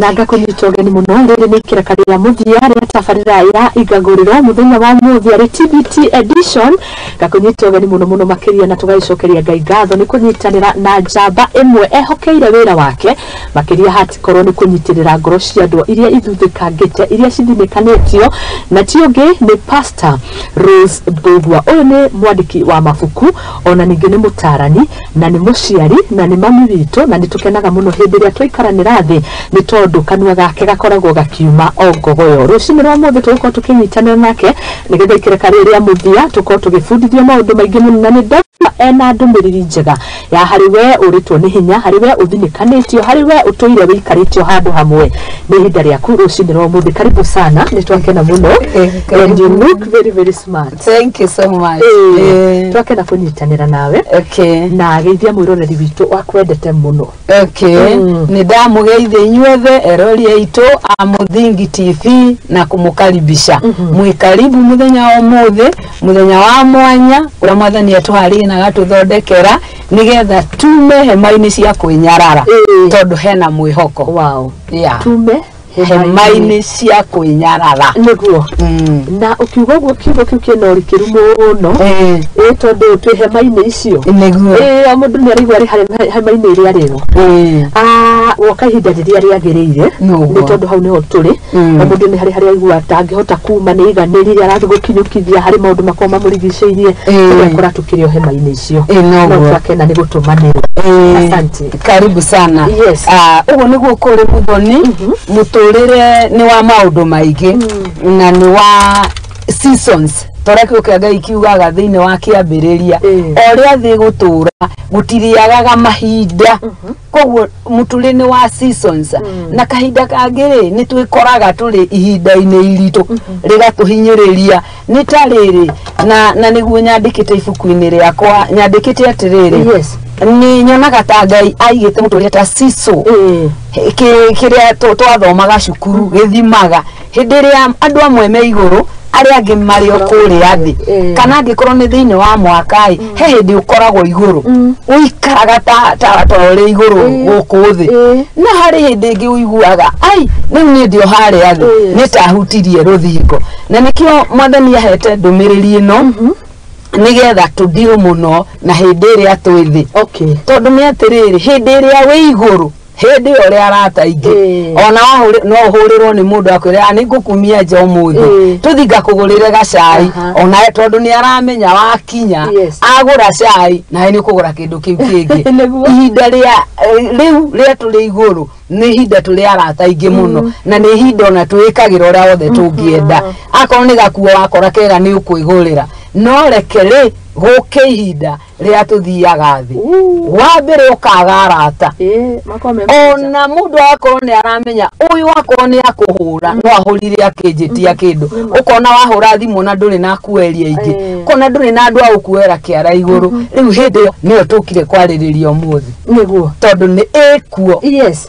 Na ngakunyita ũgeni mũno rĩrĩ nĩ ikĩreka rĩa mũthia rĩa tabarĩra ya igagũrĩro mũthenya wa mũthia rĩ TBT edition. Ngakunyita ũgeni mũno mũno makĩria na tũgagĩcokeria Ngai ngatho nĩ kũnyitanĩra na njamba ĩmwe ehokeire wĩra wake makĩria hatikorwo nĩ kũnyitĩrĩra ngoro cia andũ iria ithuthĩkangĩte iria cithinĩkanĩtio, na ti ũngĩ nĩ Pastor Rose Mbugua. Ũyũ nĩ mwandĩki wa mabuku ona ningĩ nĩ mũtarani na nĩ mũciari na nĩ mami witũ, na nĩ tũkenaga mũno hĩndĩ ĩrĩa twaikaranĩra thĩ nĩ tondũ kanua gake gakoragwo gakiuma o ngogoyo. Rũcinĩ rwa mũthĩ tũgũkorwo tũkĩnyitanĩra nake nĩgetha ikĩreka rĩrĩ rĩa mũthia tũkorwo tũgĩbundithio maũndũ maingĩ mũno, na nĩ ndauga ena ndũmĩrĩri njega ya harĩ we ũrĩtwo nĩ hinya, harĩ we ũthinĩkanĩtio, harĩ we ũtũire wĩikarĩtio handũ hamwe. Nĩ ihinda rĩaku rũcinĩ rwa mũthĩ. Karibu sana, nĩ twakena mũno. And you look very very smart. Thank you so much. Twakena kũnyitanĩra nawe. Okay. Na geithia mwĩroreri witũ wakwendete mũno. Okay. Nĩ ndamũgeithia inyuothe erori aitũ a Mũthingi TV na kũmũkaribisha. Mwĩ karibu mũthenya wa ũmũthĩ, mũthenya wa mwanya ũrĩa Mwathani atũharĩirie na agatũthondekera nĩgetha tume hema-inĩ cia kwĩnyarara, tondũ hena mwĩhoko. Wow. Yeah. Tume hema-inĩ cia kwĩnyarara. Nĩguo. Na ũkiuga ũguo kiugo kĩu kĩna ũrikĩru mũno. Ĩ tondũ twĩ hema-inĩ icio. Nĩguo. Ĩ o mũndũ nĩ araigua arĩ hema-inĩ ĩrĩa arĩo. Woka ihinda rĩrĩa rĩagĩrĩire nĩ tondũ hau nĩho tũrĩ. O mũndũ nĩ harĩ harĩa aigua atangĩhota kuma nĩ iganĩrire arathiĩ gũkinyũkithia harĩ maũndũ makorwo mamũrigicĩirie. Tũgekora tũkĩrĩ o hema-inĩ icio. No twakena nĩ gũtũmanĩra. Asante. Karibu sana. Yes. Ũguo nĩguo kũrĩ mũthoni, mũtũrĩre nĩ wa maũndũ maingĩ na nĩ wa seasons. Torĩa kiugo kĩa Ngai kiugaga thĩinĩ wa kĩambĩrĩria, o ũrĩa thĩ gũtũra gũtiriagaga mahinda. Koguo mũtũrĩre nĩ wa seasons. Na kahinda kangĩ rĩ nĩ twĩkoraga tũrĩ ihinda-inĩ iritũ rĩgatũhinyĩrĩria. Nĩ ta rĩrĩ na nĩguo nyandĩkĩte ibuku-inĩ rĩakwa, nyandĩkĩte atĩrĩrĩ. Yes. Nĩ nyonaga ta Ngai aigĩte mũtũrĩre ta seesaw. Kĩrĩa twathomaga cukuru gĩthimaga hĩndĩ ĩrĩa andũ amwe me igũrũ arĩa angĩ marĩ o kũrĩa thĩ. Kana angĩkorwo nĩ thĩinĩ wa mwaka ĩ, he hĩndĩ ũkoragwo igũrũ ũikaraga ta ũrĩ igũrũ gũkũ thĩ. Na harĩ hĩndĩ ĩngĩ ũiguaga ai rĩu niĩ ndĩ o harĩa thĩ nĩ ta hutirie rũthingo. Na nĩkĩo Mwathani ahete ndũmĩrĩri ĩno nĩgetha tũthiĩ mũno na hĩndĩ ĩrĩa twĩ thĩ. Okay. Tondũ nĩ atĩrĩrĩ, hĩndĩ ĩrĩa wĩ igũrũ hĩndĩ ĩyo ũrĩa arata aingĩ ona no ũhũrĩrwo nĩ mũndũ akwĩre nĩ ngũkumia nja ũmũthĩ tũthiĩ ngakũgũrĩre gacai, ona tondũ nĩ aramenya wakinya agũra cai nawe nĩ ũkũgũra kĩndũ kĩu kĩngĩ. Ihinda rĩa rĩu rĩa tũrĩ igũrũ nĩ ihinda tũrĩ arata aingĩ mũno na nĩ ihinda ona twĩkagĩra ũrĩa wothe tũngĩenda. Akorwo nĩ gakuo wakora kega nĩ ũkwĩgũrĩra, no reke rĩ gũke ihinda rĩrĩa tũthiaga thĩ wa mbere ũkaga arata. Ona mũndũ akorwo nĩ aramenya ũyũ akorwo nĩ akũhũra no ahũrire akĩnjĩtia kĩndũ, ũkona wahũra thimũ na ndũrĩ na akueria ingĩ, ũkona ndũrĩ na andũ a gũkuoera kĩara igũrũ. Rĩu hĩndĩ ĩyo nĩyo tũkire kwarĩrĩria ũmũthĩ. Nĩguo. Tondũ nĩ ĩkuo. Yes.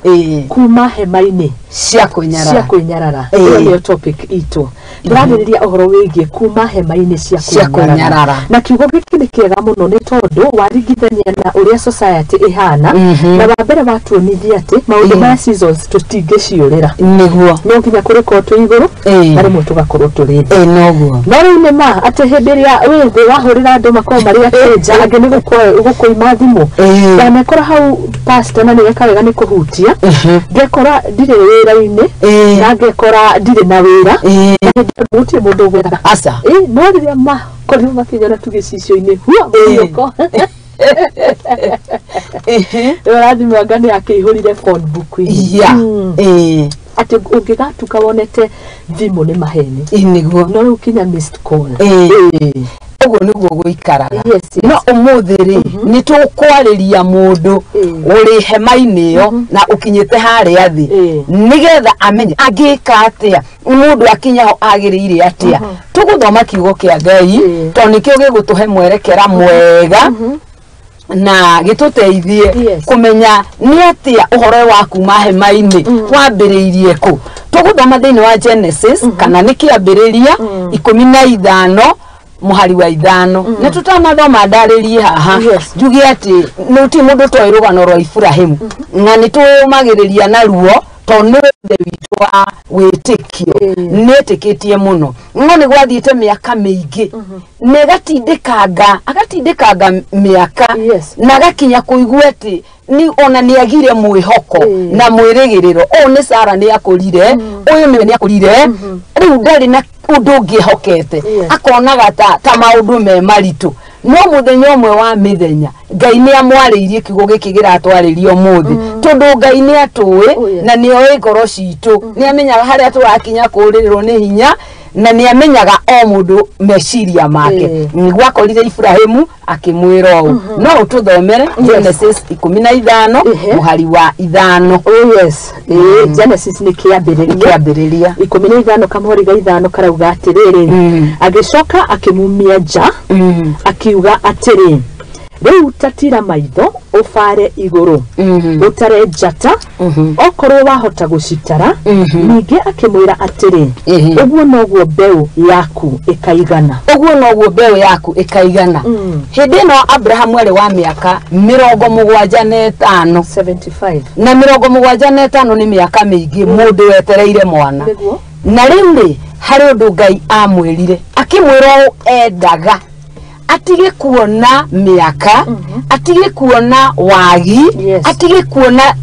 Kuma hema-inĩ cia kwĩnyarara. Cia kwĩnyarara. Ĩyo nĩyo topic itũ. Tũrarĩrĩria ũhoro wĩgiĩ kuma hema-inĩ cia kwĩnyarara. Na kiugo gĩkĩ nĩ kĩega mũno nĩ tondũ waringithania na ũrĩa society ĩhana, na wa mbere watuonithia atĩ maũndũ ma seasons tũtingĩciũrĩra. Nĩguo. No nginya kũrĩkorwo twĩ igũrũ na rĩmwe tũgakorwo tũrĩ thĩ. Noguo. No rĩu nĩ ma atĩ hĩndĩ ĩrĩa wĩ thĩ wahũrĩra andũ makorwo marĩ akĩnja angĩ nĩ gũkũima thimũ. Ndanekora hau pastor na nĩ weka wega nĩ kũhutia. Ngekora ndirĩ wĩra-inĩ na ngekora ndirĩ na wĩra. Gũtirĩ mũndũ ũgwethaga. Aca. No rĩrĩa makorirwo makĩnyona tu gĩcicio-inĩ, hua mũiyũko. Ũrathimanga nĩ akĩihũrire phone book-inĩ. Atĩ ũngĩgatuka wonete thimũ nĩ maheni. Nĩguo. No rĩu kinya missed call. Ũguo nĩguo gũikaraga. Yes. No ũmũthĩ rĩ nĩ tũkwarĩria mũndũ ũrĩ hema-inĩ ĩyo na ũkinyĩte harĩa thĩ nĩgetha amenye angĩka atĩa, mũndũ akinya ho agĩrĩire atĩa. Tũgũthoma kiugo kĩa Ngai tondũ nĩkĩo gĩgũtũhe mwerekera mwega na gĩtũteithie kũmenya nĩ atĩa ũhoro wa kuma hema-inĩ wambĩrĩirie kũ. Tũgũthoma thĩinĩ wa Genesis kana nĩ kĩambĩrĩria 15 mũhari wa 5. Nĩ tũtanathoma ndarĩrie haha njuge atĩ nĩ ti mũndũ toĩ rũgano rwa Ibrahimu na nĩ tũmagĩrĩria naruo tondũ nĩwe ithe witũ wa wĩtĩkio, nĩetĩkĩtie mũno, no nĩ gwathiĩte mĩaka mĩingĩ na ĩgatindĩkanga, agatindĩkanga mĩaka na agakinya kũigua atĩ ni ona nĩ agire mwĩhoko na mwĩrĩgĩrĩro. Ũyũ nĩ Sara nĩ akũrire, ũyũ nĩwe nĩ akũrire, rĩu ndarĩ na ũndũ ũngĩ ehokete, akonaga ta maũndũ me maritũ. No mũthenya ũmwe wa mĩthenya Ngai nĩ amwarĩirie kiugo gĩkĩ gĩratwarĩrio ũmũthĩ, tondũ Ngai nĩ atũĩ na nĩ oĩ ngoro citũ, nĩ amenyaga harĩa tũrakinya kũrĩrĩrwo nĩ hinya, na nĩ amenyaga o mũndũ meciria make. Gwakorire Ibrahimu akĩmwĩra ũũ, no ũtũthomere Genesis 15 mũhari wa 5. Oh yes, Genesis nĩ kĩambĩrĩria 15 kamũhari ga 5 karauga atĩrĩrĩ, agĩcoka akĩmumia nja akiuga atĩrĩ, rĩu tatira maitho ũbare igũrũ ũtare njata okorwo wahota gũcitara. Ningĩ akĩmwĩra atĩrĩ, ũguo noguo mbeũ yaku ĩkaigana. Ũguo noguo mbeũ yaku ĩkaigana. Hĩndĩ ĩno Abrahamu arĩ wa mĩaka 75, 75, na 75 nĩ mĩaka mĩingĩ mũndũ wetereire mwana. Na rĩu rĩ, harĩ ũndũ Ngai amwĩrire, akĩmwĩra ũũ endaga atige kuona mĩaka, atige kuona wagi, atige kuona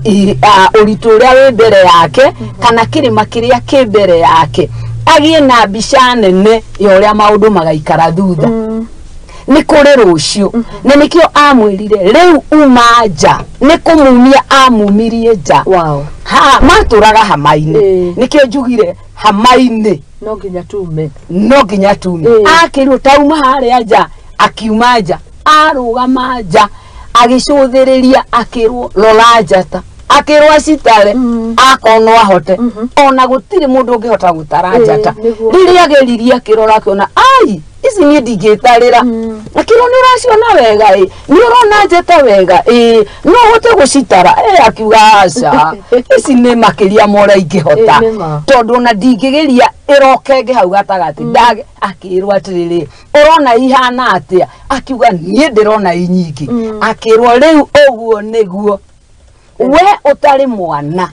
ũritũ ũrĩa wĩ mbere yake kana kĩrĩma kĩrĩa kĩ mbere yake, agĩe na mbica nene ya ũrĩa maũndũ magaikara thutha. Nĩ kũrĩ rũciũ, na nĩkĩo amwĩrire rĩu uma nja, nĩ kũmumia amumirie nja. Ha matũraga hama-inĩ, nĩkĩo njugire hama-inĩ no nginya tume, no nginya tume. Akĩrwo tauma harĩa nja, akiuma nja, arũgama nja, agĩcũthĩrĩria, akĩrwo rora njata, akĩrwo acitare, akorwo no ahote. Ona gũtirĩ mũndũ ũngĩhota gũtara njata. Rĩrĩa ageririe akĩrora akĩona, ai, ici niĩ ndingĩtarĩra. Akĩrwo nĩ ũraciona wega ĩ, nĩ ũrona njata wega ĩ, no ũhote gũcitara? Akiuga aca, ici nĩ makĩria ma ũrĩa ingĩhota, tondũ ona ndingĩgeria ĩrokenge hau gatagatĩ. Akĩrwo atĩrĩrĩ, ũrona ihana atĩa? Akiuga niĩ ndĩrona i nyingĩ. Akĩrwo rĩu ũguo nĩguo we ũtarĩ mwana,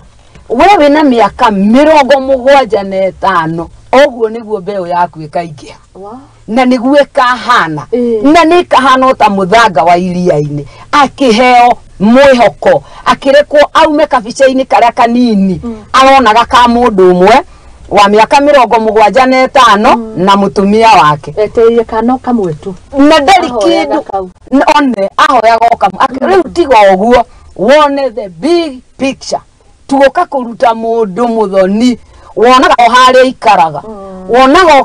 we wĩna mĩaka 75, ũguo nĩguo mbeũ yaku ĩkaingĩha na nĩguo ĩkahana, na nĩ ĩkahana ta mũthanga wa iria-inĩ. Akĩheo mwĩhoko, akĩrekwo aume kabica-inĩ karĩa kanini aronaga ka mũndũ ũmwe wa mĩaka 75 na mũtumia wake, etereire kana kamwe tu, na ndarĩ kĩndũ one ahoyaga o kamwe. Rĩu tiga ũguo, wone the big picture. Tuoka kũruta mũndũ mũthoni, wonaga o harĩa ikaraga, wonaga o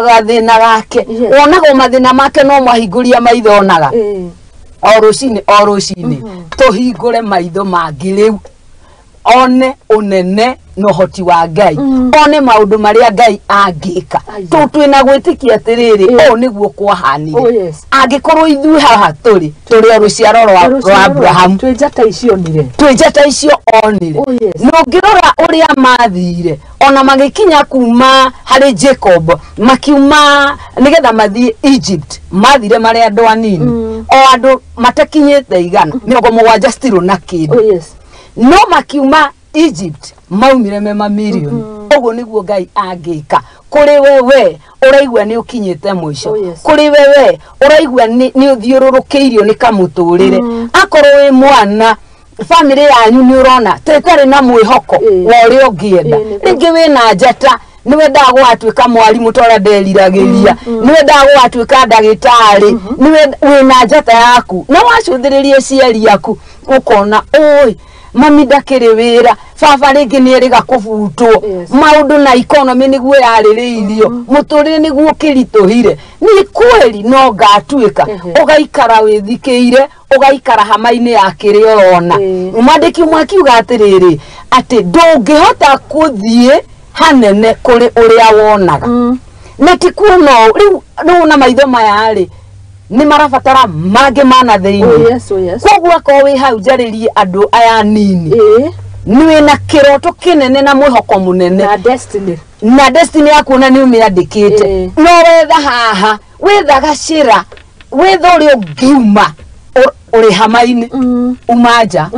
gathĩna gake, wonaga o mathĩna make no mahingũria maitho onaga o rũcinĩ o rũcinĩ. Tũhingũre maitho mangĩ rĩu, one ũnene na ũhoti wa Ngai, one maũndũ marĩa Ngai angĩka. Twĩna gwĩtĩkia atĩrĩrĩ, ũũ nĩguo kwahanire. Angĩkorwo ithuĩ haha tũrĩ o rũciaro rwa Abrahamu, twĩ njata icio onire, twĩ njata icio onire. Na ũngĩrora ũrĩa mathire, ona magĩkinya kuma harĩ Jacob, makiuma nĩgetha mathiĩ Egypt, mathire marĩ andũ anini, o andũ matakinyĩte 100, 70 still na kĩndũ. No makiuma Egypt maumire me mamirioni. Ũguo nĩguo Ngai angĩka kũrĩ wewe ũraigua nĩ ũkinyĩte mũico, kũrĩ wewe ũraigua nĩ ũthiũrũrũkĩirio nĩ kamũtũrĩre. Akorwo wĩ mwana, bamĩrĩ yanyu nĩ ũrona ta ĩtarĩ na mwĩhoko wa ũrĩa ũngĩenda, rĩngĩ wĩna njata, nĩ wendaga gũgatuĩka mwarimũ ta ũrĩa nderiragĩria, nĩ wendaga gũgatuĩka ndagĩtarĩ, wĩna njata yaku, na wacũthĩrĩria aciari aku ũkona ũĩ mami ndakĩrĩ wĩra, baba rĩngĩ nĩ erĩga kũbutwo, maũndũ na economy nĩguo yarĩrĩirio, mũtũrĩre nĩguo ũkĩritũhire, nĩ kweli no ngatuĩka. Ũgaikara wĩthikĩire, ũgaikara hama-inĩ ya kĩrĩa ũrona. Mwandĩki ũmwe akiuga atĩrĩrĩ, atĩ ndũngĩhota kũthiĩ hanene kũrĩ ũrĩa wonaga. Na ti kuona ũũ, rĩu na maitho maya rĩ, nĩ marabatara mangĩ mana thĩinĩ. Koguo akorwo wĩ hau njarĩrie andũ aya nini, nĩ wĩna kĩroto kĩnene na mwĩhoko mũnene na destiny yaku na nĩ ũmĩandĩkĩte, no wetha haha, wetha gacĩra, wetha ũrĩa ũngiuma ũrĩ hama-inĩ, uma nja,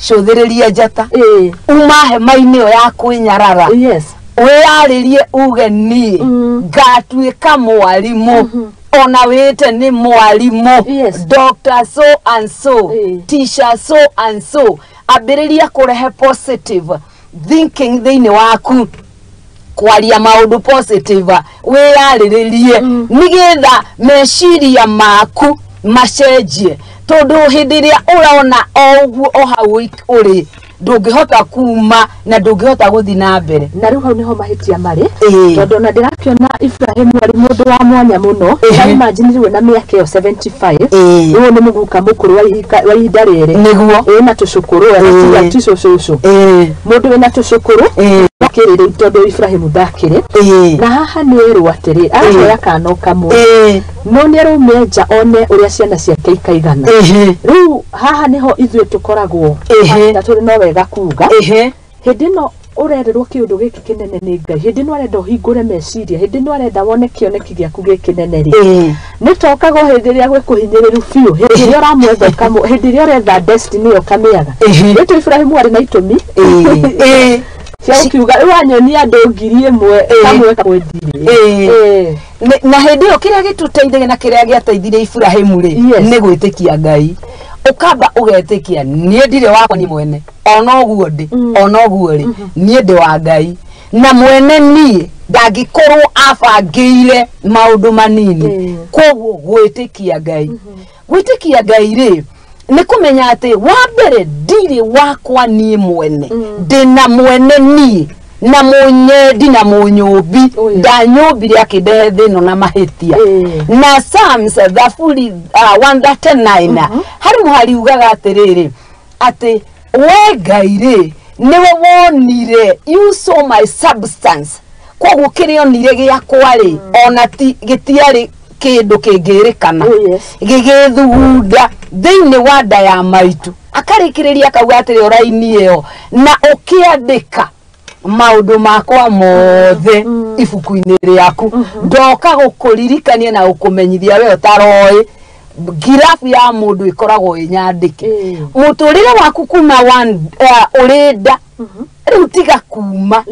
Cũthĩrĩria njata. Uma hema-inĩ ĩyo ya kwĩnyarara. Yes. Wĩyarĩrie uge niĩ ngatuĩka mwarimũ. Ona wĩte nĩ mwarimũ. Yes. Doctor so and so. Teacher so and so. Ambĩrĩria kũrehe positive thinking thĩinĩ waku. Kwaria maũndũ positive, wĩyarĩrĩrie nĩgetha meciria maku macenjie, tondũ hĩndĩ ĩrĩa ũrona o ũguo o hau ũrĩ ndũngĩhota kuma na ndũngĩhota gũthiĩ na mbere. Na rĩu hau nĩho mahĩtia marĩ, tondũ ona ndĩrakĩona Ibrahim arĩ mũndũ wa mwanya mũno. Imagine rĩu na mĩaka ĩyo 75, ũyũ nĩ mũguka mũkũrũ wa ihinda rĩrĩ. Nĩguo. Ĩna tũcũkũrũ, ena ti cũcũ. Mũndũ wĩna tũcũkũrũ ndakĩrĩ rĩu, tondũ Ibrahim ndakĩrĩ. Na haha nĩ erwo atĩrĩ, arahoya kana o kamwe, no nĩ araume nja one ũrĩa ciana ciake ikaigana. Rĩu haha nĩho ithuĩ tũkoragwo na tũrĩ no wega kuga hĩndĩ ĩno ũrererwo kĩũndũ gĩkĩ kĩnene nĩ Ngai, hĩndĩ ĩno arenda ũhingũre meciria, hĩndĩ ĩno arenda wone kĩoneki gĩaku gĩ kĩnene rĩ, nĩ tokaga o hĩndĩ ĩrĩa gwĩ kũhinyĩrĩru biũ, hĩndĩ ĩrĩa ũramwetha hĩndĩ ĩrĩa ũretha destiny ĩyo ũkamĩaga. Rĩu Ibrahim arĩ na itũmi cia gũkiuga rĩu anyonia andũ 1,000 kamwe kamwe ndirĩ. Na hĩndĩ ĩyo kĩrĩa gĩtũteithagia na kĩrĩa gĩateithirie Ibrahim rĩ, nĩ gwĩtĩkia Ngai. Ũkamba ũgetĩkia niĩ ndirĩ wakwa niĩ mwene, ona ũguo ndĩ, ona ũguo rĩ, niĩ ndĩ wa Ngai, na mwene niĩ ndangĩkorwo abangĩire maũndũ manini. Koguo gwĩtĩkia Ngai, gwĩtĩkia Ngai rĩ, nĩ kũmenya atĩ wa mbere ndirĩ wakwa niĩ mwene, ndĩna mwene niĩ na mũnyendi na mũnyũmbi, ndanyũmbire akĩndehe thĩ ĩno na mahĩtia. Na Psalms thaburi 139 harĩ mũhari ugaga atĩrĩrĩ, atĩ we Ngai rĩ, nĩwe wonire, you saw my substance. Koguo kĩrĩa onire gĩakwa rĩ, ona ti gĩtiarĩ kĩndũ kĩngĩrĩkana, gĩgĩthugunda thĩinĩ wa nda ya maitũ. Akarĩkĩrĩria akauga atĩrĩ, ũraini ĩyo na ũkĩandĩka maũndũ makwa mothe ibuku-inĩ rĩaku, ndoka gũkũririkania na gũkũmenyithia we ũtaroĩ. Ngirabu ya mũndũ ĩkoragwo ĩnyandĩke. Mũtũrĩre waku kuma ũrĩ nda rĩu tiga kuma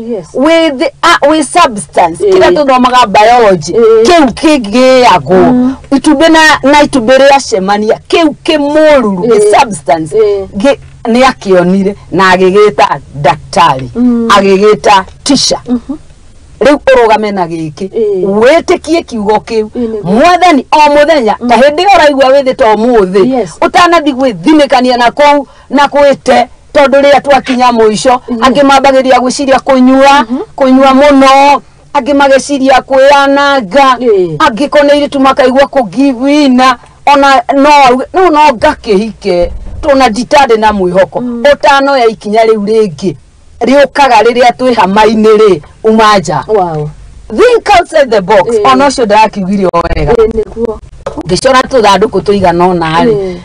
wĩ substance, kĩrĩa tũthomaga biology, kĩu kĩgĩagwo itumbĩ na itumbĩ rĩacemania, kĩu kĩmũruru gĩ substance nĩ akĩonire na agĩgĩta daktari, agĩgĩta teacher. Rĩu ũrũgame na gĩkĩ, wĩtĩkie kiugo kĩu mwathani o mũthenya, ta hĩndĩ ĩyo ũraigua wĩthĩ ta ũmũthĩ, ũtanathi gwĩthinĩkania na kũu na kwĩte, tondũ rĩrĩa twakinya mũico angĩ mambagĩrĩria gwĩciria kũnyua mũno, angĩ mageciria kwĩyananga, angĩ kona airĩtu makaigua kũgive-ina, ona no no ngakĩhike tona nditarĩ na mwĩhoko. Ũtanoya ikinya rĩu rĩngĩ rĩũkaga rĩrĩa twĩ hama-inĩ rĩ, uma nja. Think outside the box. Ona ũcio ndĩrakiugire o wega. Ũngĩcora tũthandũkũ tũigana ũna rĩ,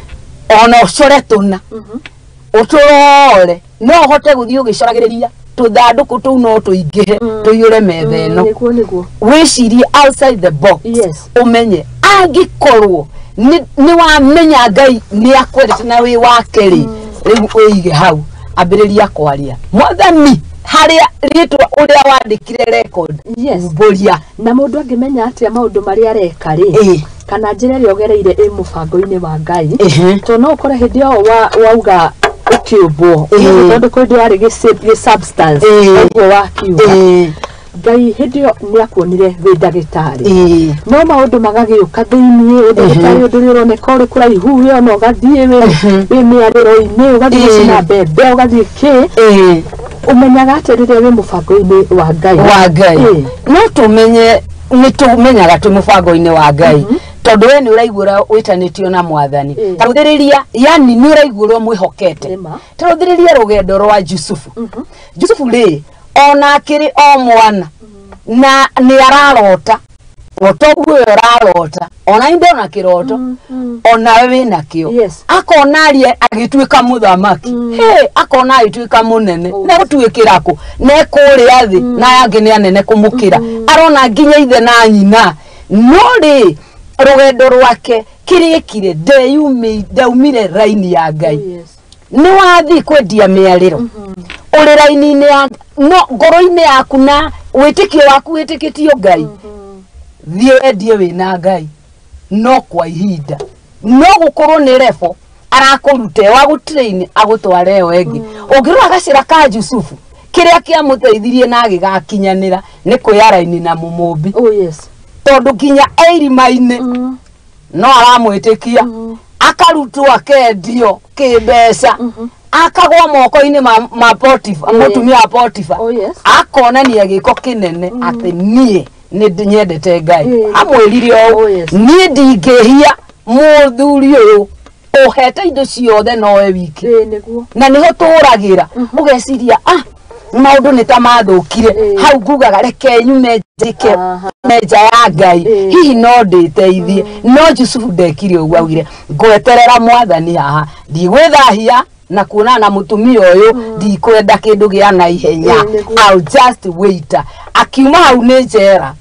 ona ũcore tũna, ũtũrore, no ũhote gũthiĩ ũgĩcoragĩrĩria tũthandũkũ tũu no tũingĩhe tũiyũre metha ĩno. Wĩcirie outside the box. Ũmenye angĩkorwo nĩ wamenya Ngai nĩ akwendete na wĩ wake rĩ, rĩu wĩige hau, ambĩrĩria kwaria mwathani harĩa rĩtwa ũrĩa wandĩkire record. Umbũria. Na mũndũ angĩmenya atĩa maũndũ marĩa areka rĩ, kana njĩra ĩrĩa ũgereire ĩ mũbango-inĩ wa Ngai, tondũ no ũkore hĩndĩ ĩyo wauga ũkĩũmbwo, tondũ kwĩ hĩndĩ yarĩ gĩ substance ũguo wakiuga Ngai hĩndĩ ĩyo nĩ akuonire wĩ ndagĩtarĩ, no maũndũ magagĩũka thĩiniĩ, ũndagĩtarĩ ũndũ ũrĩa ũroneka ũrĩ kũraihu, we ona ũgathiĩ wĩ mĩarĩro-inĩ, ũgathiĩ gũcina mbembe, ũgathiĩ kĩ, ũmenyaga atĩ rĩrĩa wĩ mũbango-inĩ wa Ngai. Wa Ngai. No tũmenye, nĩ tũmenyaga twĩ mũbango-inĩ wa Ngai, tondũ we nĩ ũraigua wĩtanĩtio na mwathani. Tarũthĩrĩria, yani nĩ ũraigua ũrĩa ũmwĩhokete. Tarũthĩrĩria rũgendo rwa Jusufu. Jusufu rĩ, ona akĩrĩ o mwana na nĩ ararota, o toguo ũrarota, ona nĩ ndona kĩroto, onawe wĩna kĩo. Akona arie agĩtuĩka mũthamaki, akona agĩtuĩka mũnene, na gũtuĩkĩra kũ, na kũrĩa thĩ, na aya angĩ nĩ anene kũmũkĩra, arona nginya ithe na nyina. No rĩ, rũgendo rwake kĩrĩkire, ndaumire raini ya Ngai. Nĩ wathiĩ kwendia mĩarĩro ũrĩ raini-inĩ ya no ngoro-inĩ yaku na wĩtĩkio waku wĩtĩkĩtio Ngai, thiĩ wendie wĩna Ngai, no kwa ihinda no gũkorwo nĩ rebo arakũruta wa gũtrain agũtware ĩyo ĩngĩ. Ũngĩrora gacĩra ka Jusufu, kĩrĩa kĩamũteithirie na agĩgakinyanĩra nĩ kwĩya raini na mũmũmbi. Oh yes. Tondũ nginya eirima-inĩ no aramwĩtĩkia, akarutwo akendio kĩmbeca, akagwa moko-inĩ ma Potifa, mũtumia wa Potifa. Oh yes. Akonania gĩko kĩnene atĩ niĩ nĩ nyendete Ngai. Amwĩrire ũũ, Oh yes. niĩ ndingĩhia mũthuri ũyũ ũhete indo ciothe nowe wiki. Nĩguo. Na nĩho tũragĩra ũgeciria maũndũ nĩ ta mathũkire, hau ngugaga reke nyume njĩke nja ya Ngai, hihi no ndĩteithie. No Jusufu ndekire ũguo, augire ngweterera mwathani haha, ndigwĩthahia na kuonana na mũtumia ũyũ, ndikwenda kĩndũ gĩa naihenya, I'll just wait. Akiuma hau nĩ njera,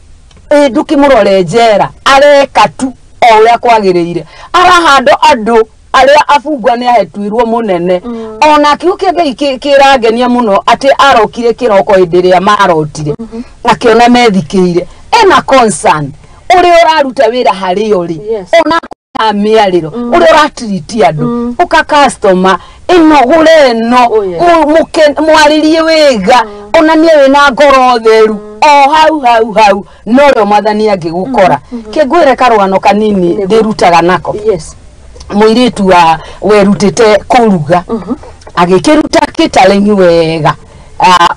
ndũkĩmũrore njera areka tu o ũrĩa kwagĩrĩire, arahandwo andũ arĩa abungwa nĩ ahetuirwo mũnene. Ona kiugo kĩa Ngai kĩrangenia mũno atĩ arokire kĩroko hĩndĩ ĩrĩa marotire, akĩona methikĩire, ena concern ũrĩa ũraruta wĩra harĩa ũrĩ, ona mĩarĩro ũrĩa ũratiriti andũ, ũka customer ĩno gũre ĩno, mwarĩrie wega, onanie wĩna ngoro theru o hau hau hau, no rĩo mwathani angĩgũkora. Kĩngwĩre karũgano kanini ndĩrutaga nako. Yes. Mũirĩtu wa werutĩte kũruga, agĩkĩruta catering wega,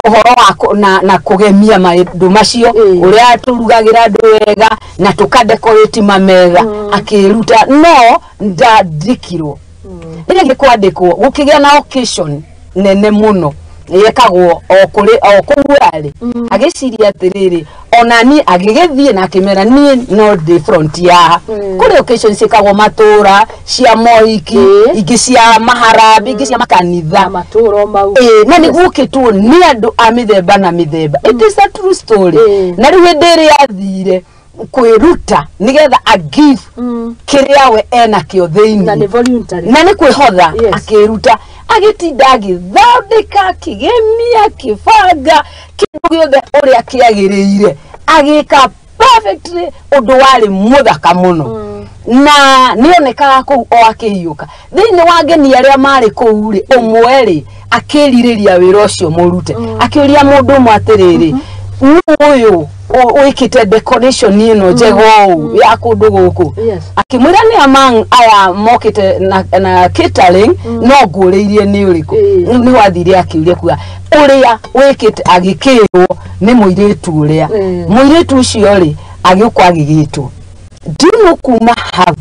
ũhoro wa na kũgemia maũndũ macio, ũrĩa tũrugagĩra andũ wega na tũkadecorate mamega, akĩruta no ndandĩkirwo. Rĩrĩa gĩkwandĩkwo gũkĩgĩa na occasion nene mũno yekagwo o kũrĩ o kũu arĩ, agĩciria atĩrĩrĩ, ona niĩ agĩgĩthiĩ na akĩmera niĩ no ndĩ front ya kũrĩ occasion ciĩkagwo matũra cia moiki, ingĩ cia maharambi, ingĩ cia makanitha, matũra mau, na nĩ gũkĩtwo nĩ andũ a mĩthemba na mĩthemba. It is a true story. Na rĩu hĩndĩ ĩrĩa athire kwĩruta nĩgetha a give kĩrĩa we enakĩo thĩinĩ, na nĩ voluntary, na nĩ kwĩhotha, akĩruta agĩtinda agĩthondeka, akĩgemia, akĩbanga kĩndũ gĩothe ũrĩa kĩagĩrĩire, agĩka perfectly ũndũ warĩ mũthaka mũno, na nĩonekaga kũu o akĩhiũka. Thĩinĩ wa ngeni arĩa marĩ kũu rĩ, ũmwe rĩ akĩrirĩria wĩra ũcio mũrute, akĩũria mũndũ ũmwe atĩrĩrĩ, nũ ũyũ wĩkĩte decoration ĩno njega ũũ ya kũndũ gũkũ? Akĩmwĩra nĩ among aya mokĩte na catering, no ngũrĩirie nĩ ũrĩkũ. Nĩ wathire akĩũria kuga ũrĩa wĩkĩte, agĩkĩrwo nĩ mũirĩtu ũrĩa. Mũirĩtu ũcio rĩ agĩũka agĩgĩtwo ndino kuma hau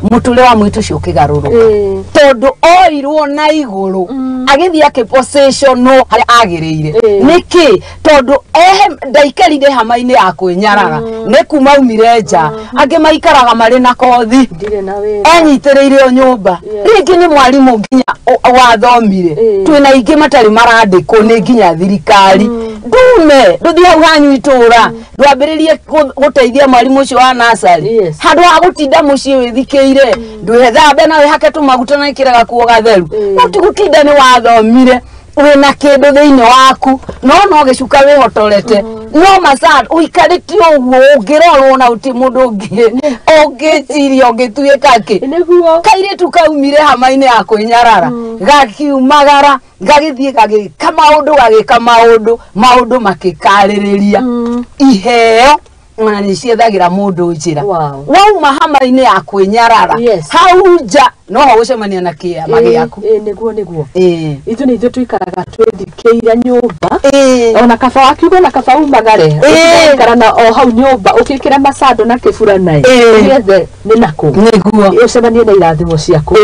mũtũrĩre wa mũirĩtu ũcio ũkĩgarũrũka, tondũ oirwo na igũrũ agĩthiĩ akĩpositionwo harĩa agĩrĩire. Nĩkĩ? Tondũ ndaikarire hama-inĩ ya kwĩnyarara, nĩ kuma aumire nja, angĩ maikaraga marĩ na kothi, enyitĩrĩire o nyũmba, rĩngĩ nĩ mwarimũ nginya wathomire, twĩna aingĩ matarĩ marandĩkwo nĩ nginya thirikari. Ndume ndũthiĩ hau hanyu itũra, ndwambĩrĩrie gũteithia mwarimũ ũcio wa nursery, handũ ha gũtinda mũciĩ wĩthikĩire, ndwĩthambe na wĩhake tũmaguta na ĩkĩre gakuo gatheru, no ti gũtinda nĩ wathomire wĩna kĩndũ thĩinĩ waku, no gĩcuka wĩhotorete, no maca ũikarĩte ũguo ũngĩrorwo na ũti mũndũ ũngĩ ũngĩciria ũngĩtuĩka kĩ. Kairĩtu kaumire hama-inĩ ya kwĩnyarara, gakiumagara gagĩthiĩ gagĩka maũndũ, gagĩka maũndũ, maũndũ makĩkarĩrĩria. Iheo ona nĩ ciethagĩra mũndũ njĩra. Wauma hama-inĩ ya kwĩnyarara, hau nja no ho gũcemania na kĩama gĩaku. Nĩguo nĩguo. Ithuĩ nĩ ithuĩ tũikaraga twĩthikĩire nyũmba, ona kaba wakiuga ona kaba umagare, ũgaikara na o hau nyũmba ũkĩkĩra macando na kĩburana, nĩgetha nĩ nakũ nĩguo ũcemanie na irathimo ciaku.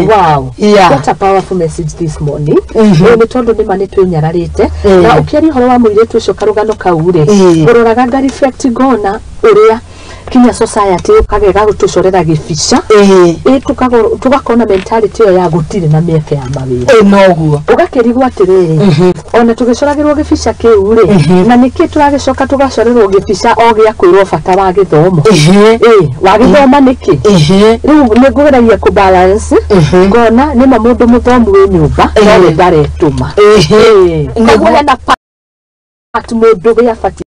Wow, what a powerful message this morning. Nĩ tondũ nĩma nĩ twĩnyararĩte. Na ũkĩaria ũhoro wa mũirĩtu ũcio karũgano kau rĩ, ũroraga nga reflect ngona ũrĩa Kinya society ukagega gutucorera gibica tukakona mentality ĩyo ya gũtirĩ na mĩeke ya mawĩra. Noguo ũgakĩrigwo atĩrĩrĩ, ona tũgĩcoragĩrwo gĩbica kĩu rĩ, na nĩkĩ tũragĩcoka tũgacorerwo gĩbica o gĩa kwĩrwo bata wa gĩthomo? Wagĩthoma nĩkĩ? Rĩu nĩngũgeragia kũ balance, ngona nĩma mũndũ mũthomu wĩ nyũmba no we ndaretũma. Koguo hena part mũndũ we abatiĩ.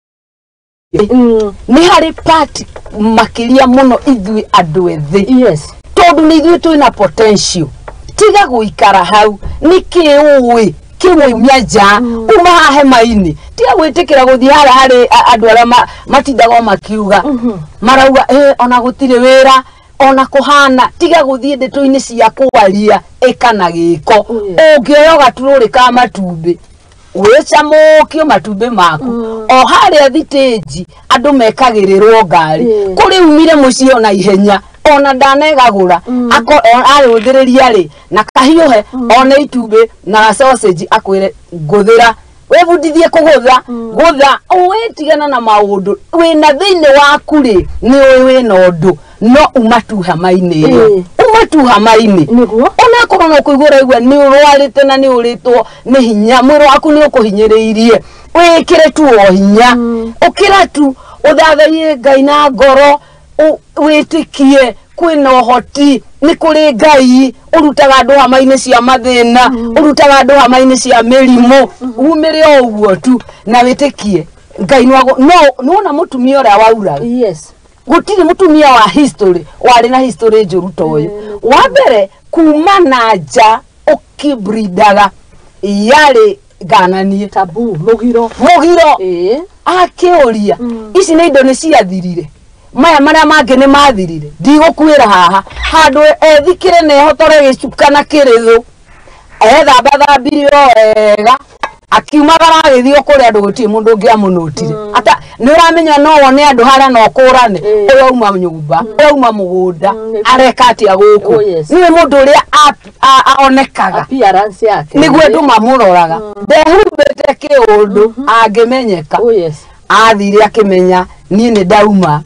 Nĩ harĩ part makĩria mũno ithuĩ andũ ethĩ. Yes. Tondũ nĩ ithuĩ twĩna potential. Tiga gũikara hau nĩkĩ ũĩ kĩmũimia nja uma haha hema-inĩ. Tiga gwĩtĩkĩra gũthiĩ harĩa harĩ andũ arĩa matindaga makiuga marauga ona gũtirĩ wĩra ona kũhana. Tiga gũthiĩ ndeto-inĩ cia kwaria ĩka na gĩko. Ũngĩoya gaturũrĩ ka matumbĩ wĩcamũkio matumbĩ maku o harĩa thitĩnji andũ mekagĩrĩrwo ngari kũrĩ umire mũciĩ ona ihenya ona ndanegagũra arĩũthĩrĩria rĩ na kahiũhe one itumbĩ na sausage akwĩre ngũthĩra wĩbundithie kũgũtha gũtha ũwĩtigana na maũndũ wĩna thĩinĩ waku rĩ nĩ ũĩ wĩna ũndũ no uma tu hama-inĩ ĩyo uma tu hama-inĩ onakorwo no kũigua ũraigua nĩ ũrwarĩte na nĩ ũrĩtwo nĩ hinya mwĩrĩ waku nĩ ũkũhinyĩrĩirie wĩkĩre tu o hinya ũkĩra tu ũthathaiye Ngai na ngoro wĩtĩkie kwĩna ũhoti nĩ kũrĩ Ngai ũrutaga andũ hama-inĩ cia mathĩna ũrutaga andũ hama-inĩ cia mĩrimũ umĩre o ũguo tu na wĩtĩkie Ngai no nĩwona mũtumia ũrĩa wauraga. Yes. Gũtirĩ mũtumia wa history warĩ na history njũru ta ũyũ. Wa mbere kuma na nja ũkĩbrindaga yarĩ ngananie tabu mũgiro akĩũria ici nĩ indo nĩ ciathirire maya marĩa mangĩ nĩ mathirire ndigũkuĩra haha handũ ethikĩre na ehotore gĩcuka na kĩrĩthũ ethambathambire o wega akiumagara agĩthiĩ kũrĩa andũ gũtirĩ mũndũ ũngĩamũnũtire ata nĩ ũramenya no wone andũ harĩa no ũkũrane ũyũ auma nyũmba ũyũ auma mũgũnda areka atĩa gũkũ nĩwe mũndũ ũrĩa onekaga appearance yake nĩguo andũ mamũroraga ndehumbĩte kĩũndũ angĩmenyeka. Athire akĩmenya niĩ nĩ ndauma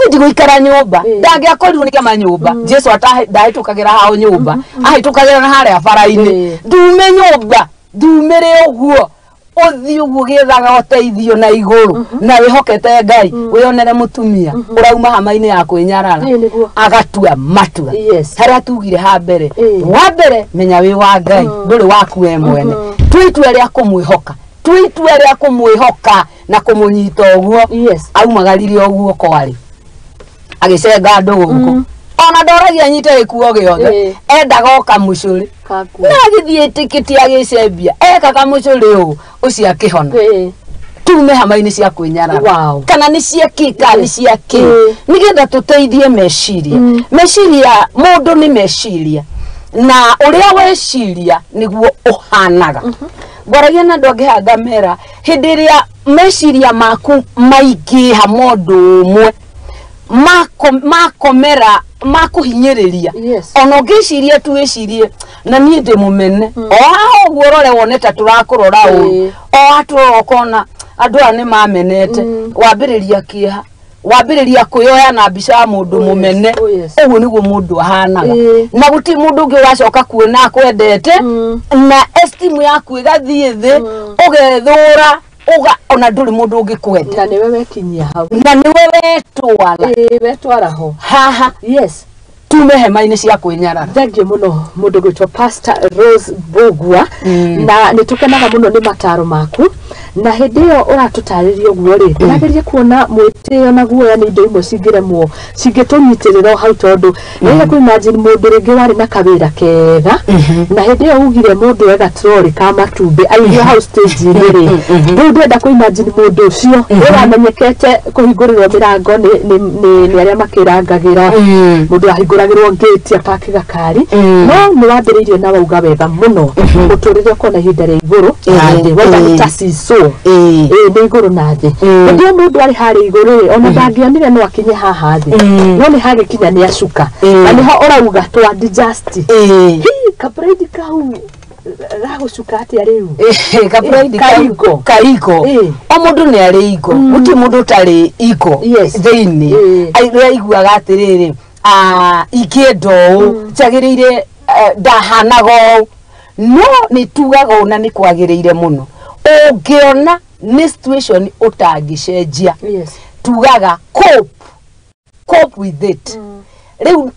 ndigũikara nyũmba ndangĩakorirwo nĩ kĩama nyũmba Jesu ndahĩtũkagĩra hao nyũmba ahĩtũkagĩra na harĩa bara-inĩ ndume nyũmba ndumĩre ũguo ũthiĩ ũguo gĩethaga ũteithio na igũrũ na wĩhokete Ngai wĩonere mũtumia ũrauma hama-inĩ ya kwĩnyarara agatua matua harĩa tugire ha mbere wa mbere menya wĩ wa Ngai ndũrĩ waku we mwene tua itua rĩa kũmwĩhoka tua itua rĩa kũmwĩhoka na kũmũnyita ũguo aumagarire ũguo kwarĩ agĩcenga andũ gũkũ ona ndoragia anyite gĩkuo gĩothe endaga o kamũcũrĩ na agĩthiĩ ĩtĩkĩtie agĩcembia eka kamũcũrĩ ũũ ũcio akĩhona tume hama-inĩ cia kwĩnyarara kana nĩ ciakĩ kana nĩ ciakĩ nĩgetha tũteithie meciria meciria mũndũ nĩ meciria na ũrĩa weciria nĩguo ũhanaga ngwaragia na andũ angĩ haha ngamera hĩndĩ ĩrĩa meciria maku maingĩha mũndũ ũmwe makomera makuhinyĩrĩria ona ũngĩciria tu wĩcirie na niĩ ndĩ mũmene o haha ũguo ũrore wone ta tũrakũrora ũru o atũrora ũkona andũ aya nĩ mamenete wambĩrĩria kĩeha wambĩrĩria kwĩyoya na mbica ya mũndũ mũmene ũguo nĩguo mũndũ ahanaga na gũtirĩ mũndũ ũngĩ ũracoka kuona akwendete na esteem yaku ĩgathiĩ thĩ ũgethũra uga ona ndũrĩ mũndũ ũngĩkwenda na nĩwe wekinyia hau na nĩwe wetwara wetwara ho haha. Yes. Tume hema-inĩ cia kwĩnyarara. Thengiũ mũno mũndũ gwĩtwo Pastor Rose Mbugua na nĩ tũkenaga mũno nĩ mataro maku na hĩndĩ ĩyo ũratũtarĩria ũguo rĩ ndĩrageria kuona mwĩtĩo na guoya nĩ indo imwe cingĩremwo cingĩtũnyitĩrĩra o hau tondũ nĩgeria kũ imagine mũndũ rĩngĩ warĩ na kawĩra kega na hĩndĩ ĩyo ugire mũndũ ega trori ka matumbĩ aigwo hau stage-inĩ rĩ rĩu ndĩrenda kũ imagine mũndũ ũcio ũramenyekete kũhingũrĩrwo mĩrango nĩ arĩa makĩrangagĩra mũndũ ahingũragĩrwo gate apaki gakari no nĩ wambĩrĩirie na wauga wega mũno ũtũrĩre ũkona ihinda rĩa igũrũ na thĩ wauga nĩ ta seesaw nĩ igũrũ na thĩ hĩndĩ ĩyo mũndũ arĩ harĩa igũrũ rĩ ona ndangĩonire no akinye haha thĩ no nĩ hagĩkinya nĩ acuka na nĩho ũrauga twa digest hi kabredi kau Ragũcuka atĩa rĩu? Ka pride Kaiko. Kaiko. O mũndũ nĩ arĩ iko, gũtirĩ mũndũ ũtarĩ iko thĩinĩ. Rĩrĩa aiguaga atĩrĩrĩ, ingĩenda ũũ, njagĩrĩire, ndahanaga ũũ, no nĩ tugaga ũũ na nĩ kwagĩrĩire mũno. Ũngĩona nĩ situation ũtangĩcenjia, tugaga cope with it. Rĩu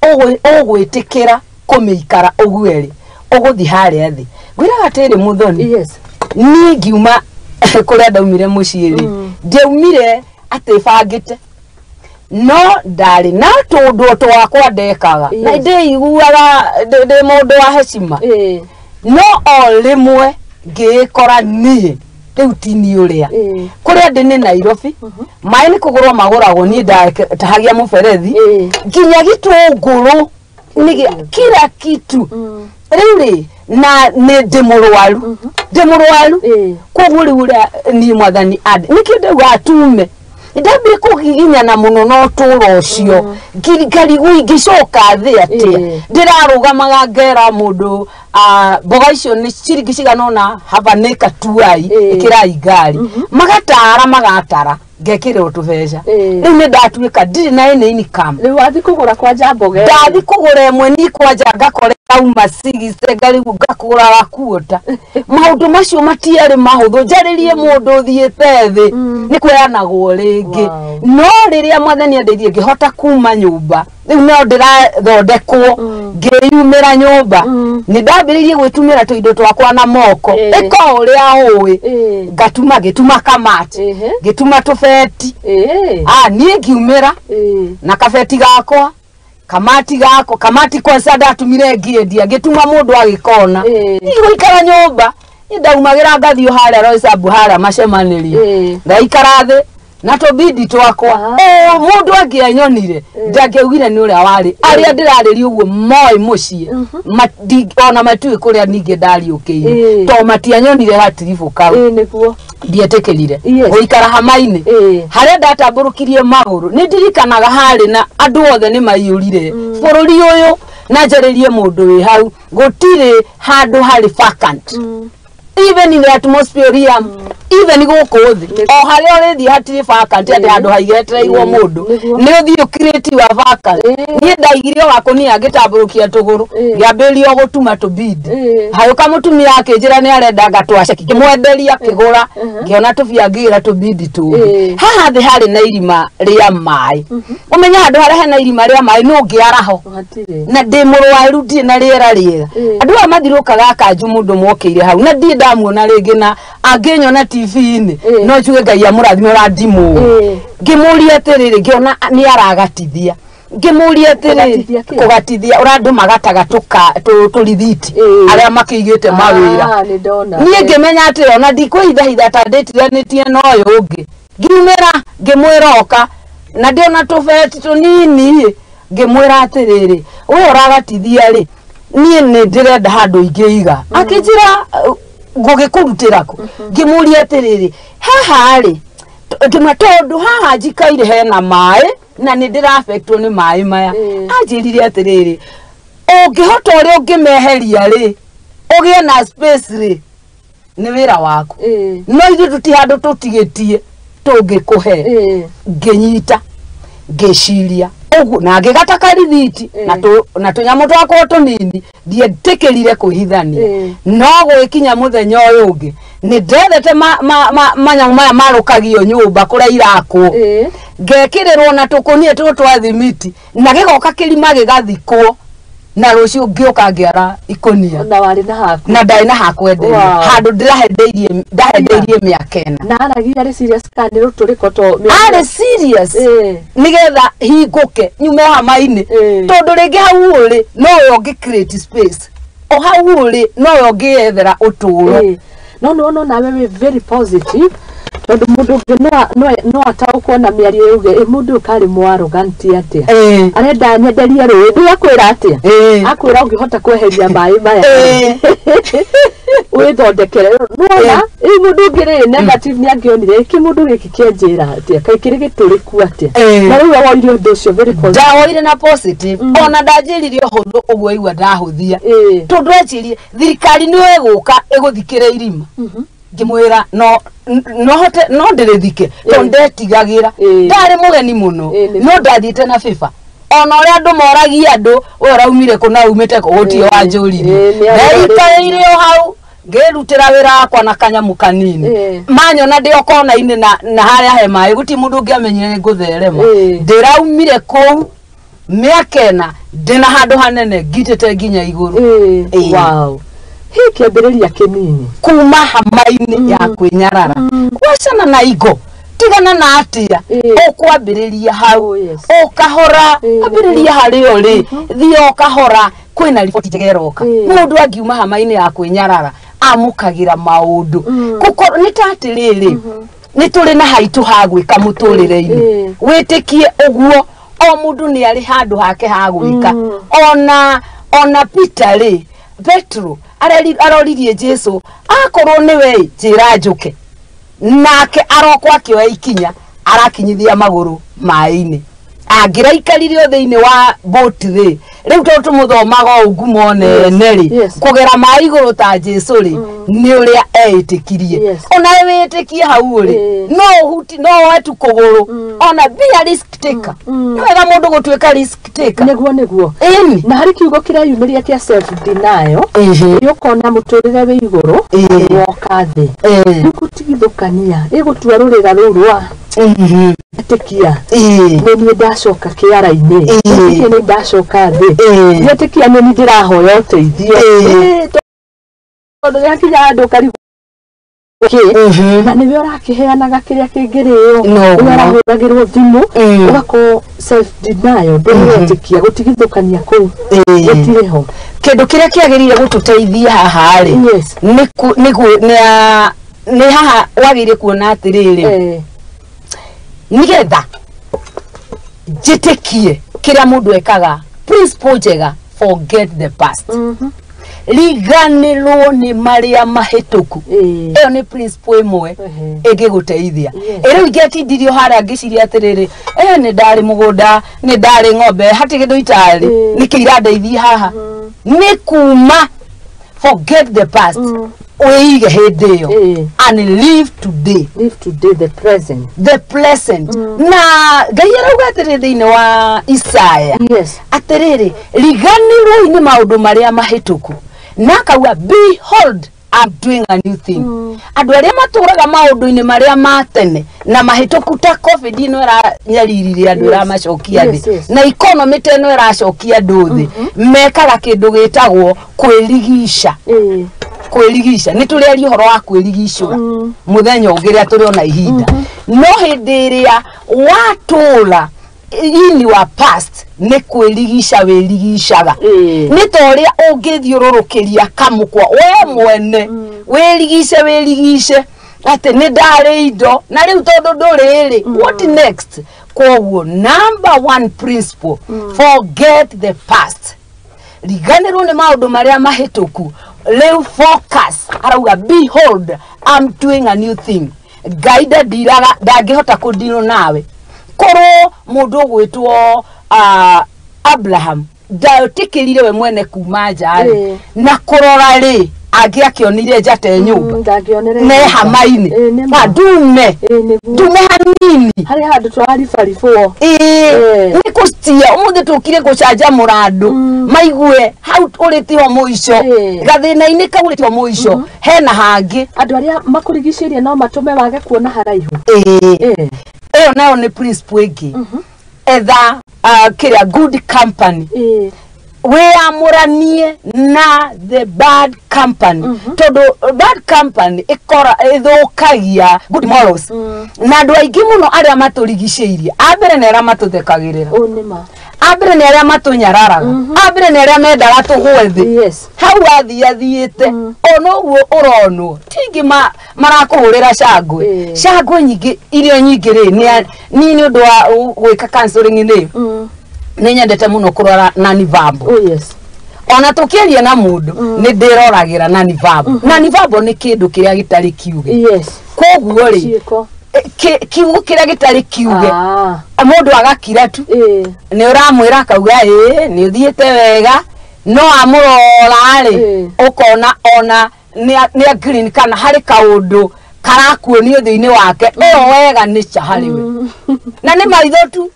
ũgwĩtĩkĩra kũmĩikara ũguo ĩrĩ, ũgũthiĩ harĩa thĩ. Ngwĩraga atĩrĩ Mũthoni, niĩ ngiuma kũrĩa ndaumire mũciĩ rĩ, ndiaumire atĩ bangĩte, no ndarĩ na tũndũ twakwa ndekaga na ndĩiguaga ndĩ mũndũ wa heshima, no o rĩmwe ngĩĩkora niĩ rĩu ti niĩ ũrĩa kũrĩa ndĩ nĩ Nairobi. Maĩ nĩ kũgũrwo magũragwo, niĩ ndatahagia mũberethi nginya gĩtũngũrũ, kila kitu. Rĩu rĩ, na nĩ ndĩ mũrwaru, ndĩ mũrwaru, koguo rĩu ũrĩa niĩ Mwathani nĩkĩo ndauga atume ndambire kũgiginyana mũno na ũtũũro ũcio, ngarigwo ingĩcoka thĩ atĩa. Ndĩrarũgamaga ngera mũndũ, mboga icio nĩ ciringi cigana ũna, haba nĩ katuai, ĩkĩrai ngari, magatara magatara, ngekĩrĩrwo tũbeca. Rĩu nĩ ndatuĩka ndirĩ na any income. Rĩu wathiĩ kũgũra kwanja mboga? Ndathiĩ kũgũra ĩmwe ni kwanja ngakora auma cigicte, ngarigwo ngakũgũra gakuota. Maũndũ macio matiarĩ mahũthũ, njarĩrie mũndũ ũthiĩte thĩ nĩ kweanagwo rĩngĩ. No rĩrĩa Mwathani andeithie ngĩhota kuma nyũmba, rĩu no ndĩrathondekwo ngĩyumĩra nyũmba, nĩ ndambĩrĩirie gwĩtumĩra tũindo twakwa na moko, ĩka ũrĩa ũĩ, ngatuma, ngĩtuma kamati, ngĩtuma tũbeti. Niĩ ngiumĩra na kabeti gakwa, kamati gakwa, kamati kwanza ndatumire ngĩendia, ngĩtuma mũndũ agĩkona. Niĩ gũikara nyũmba, niĩ ndaumagĩra ngathiĩ harĩa Roysambu, harĩa macemanĩrio, ngaikara thĩ na tũbindi twakwa. Mũndũ angĩanyonire ndangĩaugire nĩ ũrĩa warĩ. Arĩa ndĩrarĩria ũguo moĩ mũciĩ, ona matiũĩ kũrĩa ningĩ ndariũkĩire, to matianyonire gatiribũ kau. Ndietĩkĩrire gũikara hama-inĩ harĩa ndatambũrũkirie magũrũ. Nĩ ndirikanaga harĩ na andũ othe nĩ maiyũrire bũrũri ũyũ, na njarĩrie mũndũ wĩ hau, gũtirĩ handũ harĩ vacant, even in the atmosphere, even gũkũ thĩ, o harĩa ũrĩthiĩ hatirĩ vacant, atĩ handũ haigetereirwo mũndũ nĩ ũthiĩ ũcreate wa vacant. Niĩ ndaigire o gakũnia ngĩtambũrũkia tũgũrũ, ngĩambĩrĩria gũtuma tũbindi. Hagĩũka mũtumia akĩnjĩra nĩ arenda ngatwaceki, ngĩmwenderia akĩgũra, ngĩona tũbia ngĩgĩra tũbindi tũngĩ. Haha thĩ harĩ na irima rĩa maĩ, ũmenye handũ harĩa hena irima rĩa maĩ nũ ũngĩaraho, na ndĩ mũrwaru, ndirĩ na rĩera rĩega. Andũ aya mathirũkaga akanju mũndũ mokĩire hau, na ndirĩ ndamuona rĩngĩ, na angĩnyona TV-inĩ no njuge Ngai amũrathime ũrĩa ndimũĩ. Ngĩmũria atĩrĩrĩ, ngĩona nĩ aragatithia, ngĩmũria atĩrĩrĩ, kũgatithia ũrĩa andũ magataga tũrithiti arĩa makĩigĩte mawĩra. Niĩ ngĩmenya atĩ ona ndikwĩhithahitha ta ndĩtiganĩtie na ũyũ ũngĩ. Ngiumĩra ngĩmwĩra oka, na ndĩona tũbeti tũnini, ngĩmwĩra atĩrĩrĩ, we ũragatithia rĩ, niĩ nĩ ndĩrenda handũ ingĩiga. Akĩnjĩra ngũgĩkũrutĩra kũ? Ngĩmũria atĩrĩrĩ, haha rĩ, ngĩmwĩra tondũ haha njikaire hena maĩ na nĩ ndĩrafectwo nĩ maĩ maya. Anjĩrire atĩrĩrĩ, ũngĩhota ũrĩa ũngĩmeheria rĩ, ũgĩe na space rĩ, nĩ wĩra waku, no ithuĩ tũti handũ tũtigĩtie tũngĩkũhe. Ngĩnyita ngĩciria ũguo na ngĩgata karithiti na tũnyamũ twakwa tũnini, ndietĩkĩrire kwĩhithania. No gũgĩkinya mũthenya ũyũ ũngĩ, nĩ ndethete manyamũ maya marũkagio nyũmba kũrĩa irakwo, ngekĩrĩrwo na tũkũnia tũtũ twa thimiti, na gĩgoka kĩrima gĩgathikwo, na rũciũ ngĩũka ngĩara ikũnia. Na warĩ na haku? Na ndarĩ na hakwenderia, handũ ndĩrahendeirie, ndahendeirie mĩaka ĩna. Na aragia arĩ serious kana nĩ rũtũrĩko? To arĩ serious, nĩgetha hingũke nyume hama-inĩ, tondũ rĩngĩ hau ũrĩ nowe ũngĩ create space, o hau ũrĩ nowe ũngĩyethera ũtũũro. No no no, nawe wĩ very positive. Tondu mundu ungi no ataukwo na miario yuge mundu kari mwaroganti atia arenda nyenderie rũĩ ndũ akwĩra atia akwĩra ũngĩhota kweheria maĩ maya wĩthondekere nĩwona rĩu mũndũ ũngĩ rĩ negative nĩ angĩonire kĩ mũndũ gĩkĩ kĩanjĩra atĩa kaĩ kĩrĩ gĩtũrĩku atĩa na rĩu woire ũndũ ũcio very positive ndawoire na positive ona ndanjĩrire ũhũthũ ũguo igua ndahũthia tondũ ecirie thirikari nĩyo ĩgũka ĩgũthikĩre irima ngĩmwĩra no hote no ndĩrĩthike tondũ ndetigagira ndarĩ mũgeni mũno no ndathiĩte na FIFA ona ũrĩa andũ moragia andũ we ũraumire kũ na umĩte kũ gũtirĩ wanjũririe ndaikarĩire o hau ngĩrutĩra wĩra wakwa na kanyamũ kanini manyona ndĩ o kona-inĩ na harĩa he maĩ gũtirĩ mũndũ ũngĩamenyire nĩ ngũtherema ndĩraumire kũu mĩaka ĩna ndĩna handũ hanene ngitĩte nginya igũrũ. Wow. Hii kĩambĩrĩria kĩnini kuma hama-inĩ ya kwĩnyarara gwacana na igo tigana na atia ũkwambĩrĩria hau ũkahora ambĩrĩria harĩa ũrĩ thiĩ ũkahora kwĩna riboti njega ĩroka mũndũ angiuma hama-inĩ ya kwĩnyarara amũkagĩra maũndũ nĩ ta atĩrĩrĩ nĩ tũrĩ na haitũ ha gwĩka mũtũrĩre-inĩ wĩtĩkie ũguo o mũndũ nĩ arĩ handũ hake ha gwĩka ona Peter rĩ Petro aroririe Jesu akorwo nĩwe njĩra njũke nake arokwo akĩoya ikinya arakinyithia magũrũ maĩ-inĩ angĩraikarire thĩinĩ wa boat rĩ rĩu tondũ tũmũthomaga ũũ ngumo nene rĩ kũgera maĩ igũrũ ta Jesu rĩ nĩ ũrĩa eĩtĩkirie onawe wĩtĩkie hau rĩ no ũhuti no woe tu kũgũrũ ona be a risk taker nĩ wega mũndũ gũtuĩka risk taker nĩguo nĩguo ĩni na harĩ kiugo kĩreyumĩria kĩa self denial ũkona mũtũrĩre wĩ igũrũ woka thĩ rĩu gũtigithũkania ĩgũtua rũrĩra rũu rwa ĩtĩkia nĩ niĩ ndacoka kĩara-inĩ ĩtĩkia nĩ ndacoka thĩ ĩtĩkia nĩ niĩ ndĩrahoya ũteithio tondũ rĩakinya handũ ũkarigwo na nĩwe ũrakĩheanaga kĩrĩa kĩngĩrĩo nĩwe ũrahũragĩrwo thimũ ũgakorwo self denial ndũretĩkia gũtigithũkania kũu gũtirĩ ho kĩndũ kĩrĩa kĩagĩrĩire gũtũteithia haha rĩ nĩ haha wagĩrĩire kuona atĩrĩrĩ nigetha njĩtĩkie kĩrĩa mũndũ ekaga principle njega forget the past riganĩrwo nĩ marĩa mahĩtũku ĩyo nĩ principle ĩmwe ĩngĩgũteithia ĩrĩu ingĩatindirio harĩa ngĩciria atĩrĩrĩ nĩ ndarĩ mũgũnda nĩ ndarĩ ng'ombe hatirĩ kĩndũ itarĩ nĩkĩ irandeithia haha nĩ kuma forget the past wĩige hĩndĩ ĩyo and live today live today the present the present na Ngai arauga atĩrĩ thĩinĩ wa Isaya atĩrĩrĩ riganĩrwo nĩ maũndũ marĩa mahĩtũku na akauga behold I'm doing a new thing andũ arĩa matũraga maũndũ-inĩ marĩa ma tene na mahĩtũku ta COVID ĩno ĩranyaririe andũ ĩramacokia thĩ na economy ta ĩno ĩracokia andũ thĩ mekaga kĩndũ gĩtagwo kwĩrigica kwĩrigica nĩ tũrĩaria ũhoro wa kwĩrigicũra mũthenya ũngĩ rĩrĩa tũrĩona ihinda no hĩndĩ ĩrĩa watũra in your past nĩ kwĩrigica wĩrigicaga nĩ ta ũrĩa ũngĩthiũrũrũkĩria kamũkwa we mwene wĩrigice wĩrigice atĩ nĩ ndarĩ indo na rĩu tondũ ndũrĩ rĩ what next koguo number one principle forget the past riganĩrwo nĩ maũndũ marĩa mahĩtũku rĩu focus arauga behold I'm doing a new thing Ngai ndandiraga ndangĩhota kũndirwo nawe korwo mũndũ ũgwĩtwo Abraham ndaĩtĩkĩrire we mwene kuma nja rĩ na kũrora rĩ angĩakĩonire njata e nyũmba ne hama-inĩ na ndume ndume hanini harĩ handũ tũraribaribwo nĩ kũcia ũmũthĩ tũkire gũcanjamũra andũ maigue hau ũrĩ tiho mũico gathĩna-inĩ kau ũrĩ tiho mũico hena hangĩ andũ arĩa makũrigicĩirie no matũme wage kuona haraihu ĩyo nayo nĩ principle ĩngĩ etha kĩrĩa good company wĩyamũranie na the bad company tondũ bad company ĩkora ĩthũkagia good morals na andũ aingĩ mũno arĩa matũrigicĩirie a mbere nĩ arĩa matũthekagĩrĩra Ambere nĩ arĩa matũnyararaga, ambere nĩ arĩa mendaga tũgwe thĩ. Yes. Hau athiĩ athiĩte ona ũguo ũronwo tingĩ marakũhũrĩra cangwe. Cangwe nyingĩ iria nyingĩ rĩ niĩ nĩ ũndũ wa gwĩka counseling rĩ, nĩ nyendete mũno kũrora nani verbal. Oh yes. Ona tũkĩaria na mũndũ nĩ ndĩroragĩra nani verbal. Nani verbal nĩ kĩndũ kĩrĩa gĩtarĩ kiuge. Yes. Koguo rĩ Ciĩko. Kiugo kĩrĩa gĩtarĩ kiuge, Ah. mũndũ agakira tu, nĩ ũramwĩra akauga ĩĩ nĩ ũthiĩte wega, no amũrora rĩ, ũkona ona nĩ a green kana harĩ kaũndũ karakuonio thĩinĩ wake, ĩyo wega nĩ ca harĩ we na nĩ maitho tu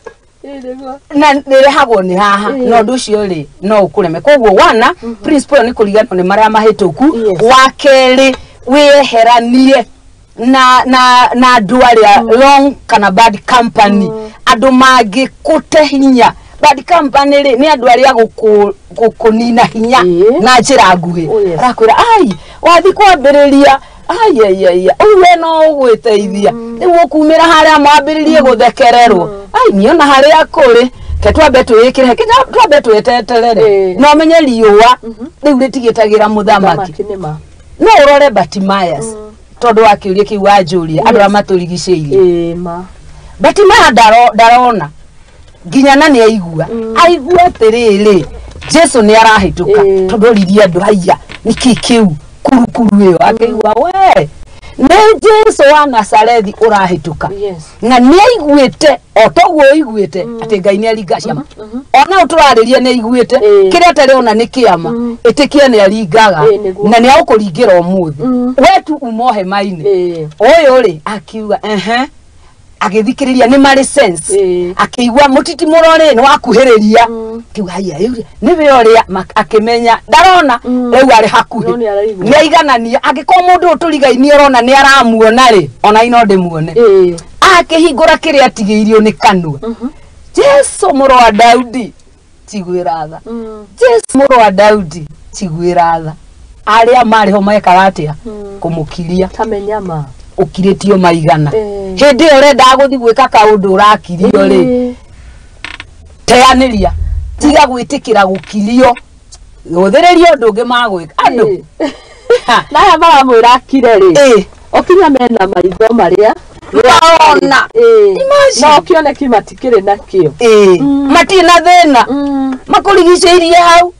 na nĩrehagwo nĩ haha, na ũndũ ũcio rĩ no ũkũreme. Koguo wana principle ĩyo nĩ kũriganĩrwo nĩ marĩa mahĩtũku. Yes. Wa kerĩ, wĩyeheranie na andũ arĩa wrong kana bad company, andũ mangĩkũte hinya. Bad company rĩ nĩ andũ arĩa gũkũnina hinya na njĩra nguhĩ. Oh, yes. Arakwĩra ai wathi kwambĩrĩria, ai ai ai, ũyũ we no ũgwĩteithia rĩu ũkumĩra harĩa mwambĩrĩrie gũthekererwo, ai niĩ ona harĩa kũrĩ ke twambe twĩkĩre ke twambe twĩteterere, na ũmenye riũa rĩu rĩtigĩtagĩra mũthamaki. Thamaki nĩ ma. No ũrore Bartimaeus, tondũ wa kĩũria kĩu wanjũria, andũ arĩa matũrigicĩirie. Ĩĩ ma. Bartimaeus ndarona nginya na nĩ aigua, aigua atĩrĩrĩ Jesu nĩ arahĩtũka, tondũ oririe andũ haiya nĩkĩ kĩu kurukuru ĩyo, akĩigua we nĩ Jesu wa Nazarethi ũrahĩtũka. Yes. Na nĩ aiguĩte o toguo ũiguĩte atĩ Ngai nĩ aringa ciama, ona ũyũ tũrarĩria nĩ aiguĩte, kĩrĩa atarĩ ona nĩ kĩama, ĩtĩkia nĩ aringaga, Nĩguo. na nĩ agũkũringĩra ũmũthĩ we tu uma hema-inĩ ũyũ rĩ akiuga ehe, agĩthikĩrĩria nĩ marĩ sense, akĩigua mũtitimũro rĩ nĩ wakuhĩrĩria, akiuga haiya rĩu nĩwe ũrĩa akĩmenya ndarona rĩu arĩ hakuhĩ. No nĩ araigua. Nĩ aiganania angĩkorwo mũndũ ũyũ tũrigainie ũrona nĩ aramuona rĩ, ona ino ndĩmuone. Akĩhingũra kĩrĩa atigĩirio nĩ kanua, Jesu mũrũ wa Daudi tiguĩra tha, Jesu mũrũ wa Daudi tiguĩra tha. Arĩa marĩ ho mekaga atĩa? Kũmũkiria. Tamenya ma. Ũkirĩtio maigana hĩndĩ ĩyo ũrendaga gũthiĩ gwĩka kaũndũ ũrakirio rĩ, teanĩria, tiga gwĩtĩkĩra gũkirio, gũthĩrĩria ũndũ ũngĩ magwĩka andũ. Na aya maramwĩra akire rĩ, okinya mena maitho marĩa Marona. Imagine. No kĩoneki matikĩrĩ nakĩo. Matirĩ na thĩna, makũrigicĩirie hau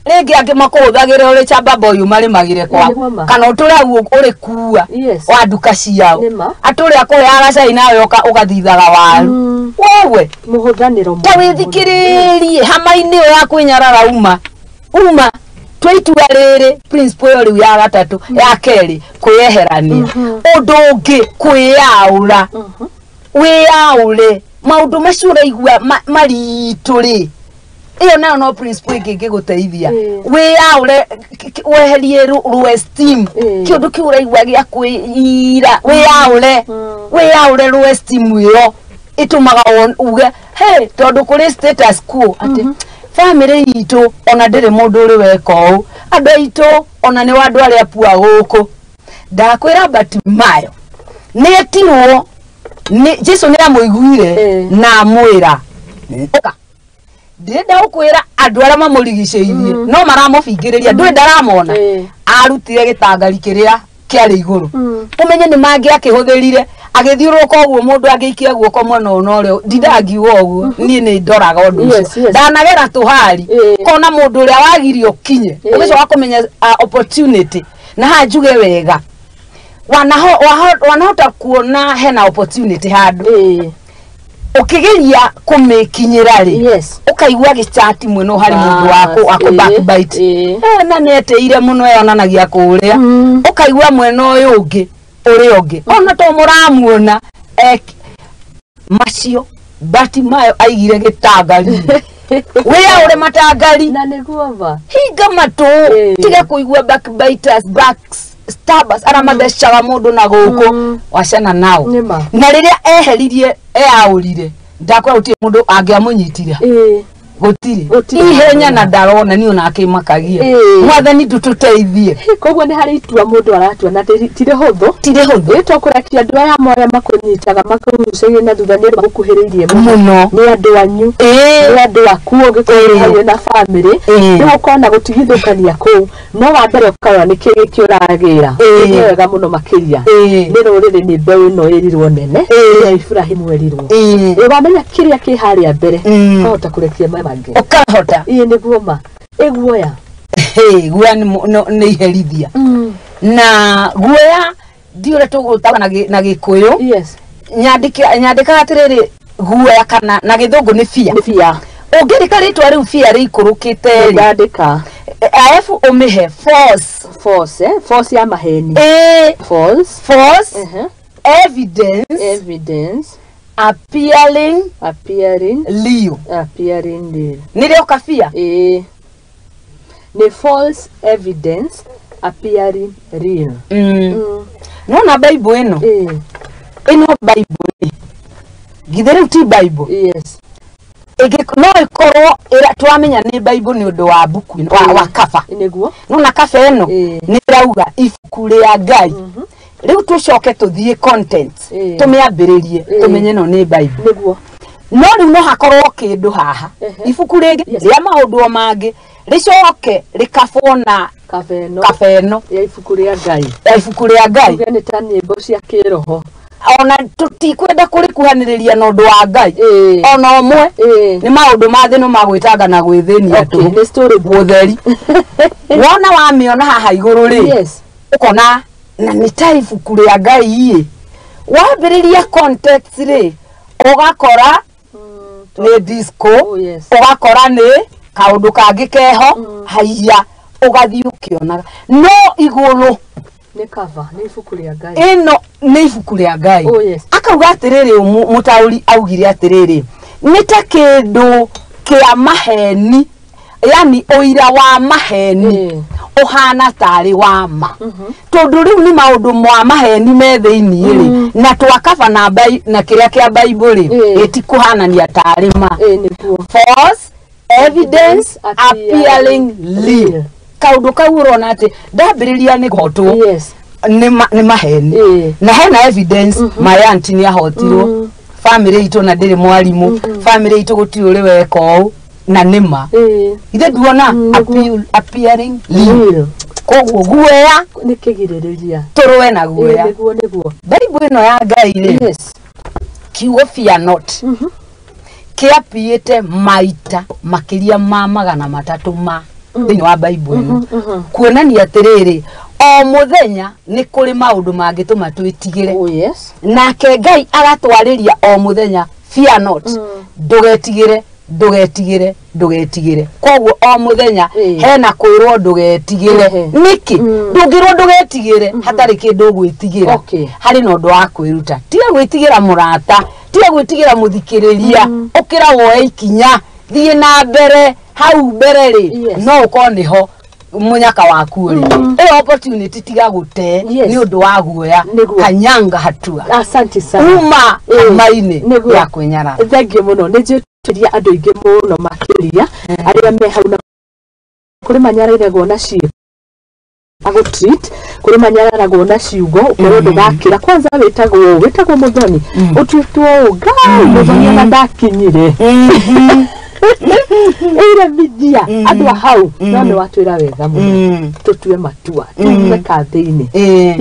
rĩngĩ angĩ makũhũthagĩra ũrĩ chamba boy ũmarĩmagĩre kwao, Nĩguo ma. kana ũtũre hau ũrĩ kua Yes. wa nduka ciao, Nĩ ma. atũre akũheaga cai nawe ũgathithaga waru, wowe Mũhũthanĩro ta mũũru mũno. wĩthikĩrĩrie hama-inĩ ĩyo ya kwĩnyarara uma uma twa itua rĩrĩ principle ĩyo rĩu ya gatatũ, ya kerĩ kwĩyeherania, ũndũ ũngĩ kwĩyaũra, wĩyaũre maũndũ macio ũraigua maritũ rĩ, ĩyo nayo no principle ĩngĩ ĩngĩgũteithia. Wĩyaũre, weherie rũ esteem, kĩũndũ kĩu ũraigua gĩa kwĩira, wĩyaũre, wĩyaũre rũ esteem ĩyo ĩtũmaga uge he tondũ kũrĩ status quo atĩ family itũ ona ndĩrĩ mũndũ ũrĩ weka ũũ, andũ aitũ ona nĩ wa andũ arĩa pua gũkũ. Ndakwĩra Bartimayo nĩ etirwo nĩ Jesu, nĩ amũiguire na amwĩra ũka. Ndĩrenda gũkwĩra andũ arĩa mamũrigicĩirie no maramũbingĩrĩria, ndũĩ ndaramona, arutire gĩtangari kĩrĩa kĩarĩ igũrũ, ũmenye nĩ mangĩ akĩhũthĩrire agĩthiũrũrũka ũguo, mũndũ angĩikia guoko mwena ũyũ na ũrĩa, ndindangiuga ũguo niĩ nĩ ndoraga ũndũ ũcio, ndanagera tũhari kona mũndũ ũrĩa wagirio ũkinye, ũgĩcoka kũmenya opportunity na haha njuge wega, wanahota kuona hena opportunity handũ, ũkĩgeria kũmĩkinyĩra rĩ, ũkaigua gĩchati mwena ũyũ harĩ mũndũ wakũ backbite. Na nĩetĩire mũno yonanagia kũrĩa, ũkaigua mwena ũyũ ũngĩ ũrĩa ũngĩ ona to mũramuona macio Bartimayo aigire gĩtangari, wĩyaũre matangari Na nĩguo ma. Hinga matũ, tiga kũigua backbiters, backstabbers arĩa mathecaga mũndũ na gũkũ, wacana nao. Nĩ ma. Na rĩrĩa eheririe eyaũrire, ndakwĩra gũtirĩ mũndũ angĩamũnyitire. Gũtirĩ ihenya na ndarona ni onake makagia. Mwathani ndũtũteithie. Koguo nĩ harĩ itua mũndũ aratua na ti rĩhũthũ. Ti rĩhũthũ. Tũkũrekia andũ aya moya makũnyitaga makũgucagia na thutha nĩ magũkuhĩrĩirie mũno. Nĩ andũ anyu. Nĩ andũ aku ũngĩkorwo na family. Rĩu ũkona gũtigithũkania kũu no wa mbere ũkarora nĩ kĩ gĩkĩ ũragĩra. Nĩ wega mũno makĩria. Nĩ rũrĩrĩ nĩ mbeũ ĩno ĩrirwo nene ya Ibrahimu ĩrirwo. Wamenya kĩrĩa kĩ harĩa mbere ũkahota kũrekia maya mangĩ. Ũkahota. Ĩĩ nĩguo ma. Ĩguoya. Guoya nĩ iherithia. Na guoya ndiũrĩa tũgũtaga na Gĩkũyũ. Yes. Nyandĩkaga atĩrĩrĩ guoya kana na Gĩthũngũ nĩ fear. Nĩ fear. Ũngĩrĩka rĩtwa rĩu fear rĩikũrũkĩte rĩ. Ndandĩka. F ũmĩhe false. False, false ya maheni. False. False. Evidence. Evidence. Appearing. Appearing. Real. Appearing real. Nĩrĩoka fear? Nĩ false evidence appearing real. Nona Bible ĩno? Ĩno Bible. Githĩ rĩu ti Bible? Yes. No ĩkorwo twamenya nĩ Bible nĩ ũndũ wa buku ĩno wa kaba. Nĩguo. Nona kaba ĩno nĩ ĩrauga ibuku rĩa Ngai. Rĩu tũcoke tũthiĩ content tũmĩambĩrĩrie tũmenye ĩno nĩ Bible. Nĩguo. No rĩu no hakorwo kĩndũ haha ibuku rĩngĩ rĩa maũndũ o mangĩ rĩcoke rĩkabwo na kaba ĩno ya ibuku rĩa Ngai. Ya ibuku rĩa Ngai. Tuge nĩ ta nyĩmbo cia kĩroho. Ona tũtikwenda kũrĩkuhanĩrĩria na ũndũ wa Ngai ona ũmwe. Nĩ maũndũ ma thĩ no magwĩtanga na gwĩthĩnia tũ. Nĩ story book. Ũtheri. Wona wamĩona haha igũrũ rĩ, ũkona na nĩ ta ibuku rĩa Ngai ĩ. Wambĩrĩria context rĩ, ũgakora nĩ disco, ũgakora nĩ kaũndũ kangĩ keho, haiya, ũgathiĩ ũkĩonaga. No igũrũ nĩ cover, nĩ ibuku rĩa Ngai. Ĩno nĩ ibuku rĩa Ngai. Akauga atĩrĩrĩ, mũtaũri augire atĩrĩrĩ, nĩ ta kĩndũ kĩa maheni, yani ũira wa maheni ũhana tarĩ wa ma. Tondũ rĩu nĩ maũndũ ma maheni me thĩinĩ rĩ, na twakaba na na kĩrĩa kĩa Bible rĩ, gĩtikũhanania tarĩ ma. False evidence appearing real. Kaũndũ kau ũrona atĩ ndambĩrĩria nĩ kũhotwo. Nĩ maheni. Na hena evidence my auntie nĩ ahotirwo. Family itũ na ndĩrĩ mwarimũ. Family itũ gũtirĩ ũrĩ weka ũũ. Na nĩ ma. Ithe nduona appearing real. Koguo guoya nĩ kĩgirĩrĩria. Tũrũe na guoya. Nĩguo nĩguo. Bible ĩno ya Ngai rĩ. Kiugo fear not. Kĩapiĩte maita makĩria ma 300 ma thĩinĩ wa Bible ĩno. Kuonania atĩrĩrĩ, o mũthenya nĩ kũrĩ maũndũ mangĩtũma twĩtigĩre. Nake Ngai agatwarĩria o mũthenya fear not. Ndũgetigĩre, ndũgetigĩre, ndũgetigĩre. Koguo o mũthenya hena kwĩrwo ndũgetigĩre. Nĩkĩ? Ndũngĩrwo ndũgetigĩre hatarĩ kĩndũ ũgwĩtigĩra. Harĩ na ũndũ wa kwĩruta. Tiga gwĩtigĩra mũrata, tiga gwĩtigĩra mũthikĩrĩria, ũkĩra woe ikinya, thiĩ na mbere, hau mbere rĩ, no ũkorwo nĩho mũnyaka waku rĩ. Ĩyo opportunity tiga gũte nĩ ũndũ wa guoya. Kanyanga hatua. Asante sana. Uma hama-inĩ ya kwĩnyarara. Thank you mũno. Nĩ njĩtĩria andũ aingĩ mũno makĩria arĩa me hau na kũrĩ manyararagwo na ciĩko agũtreat, kũrĩ manyararagwo na ciugo ũkorwo ndũgakĩra. Kwanza wĩtagwo Mũthoni, ũtuĩtwo ũũ, Ngai Mũthoni ona ndakinyire. Ĩremithia andũ a hau no nĩ watwĩra wega mũno tũtue matua tume kathĩ-inĩ.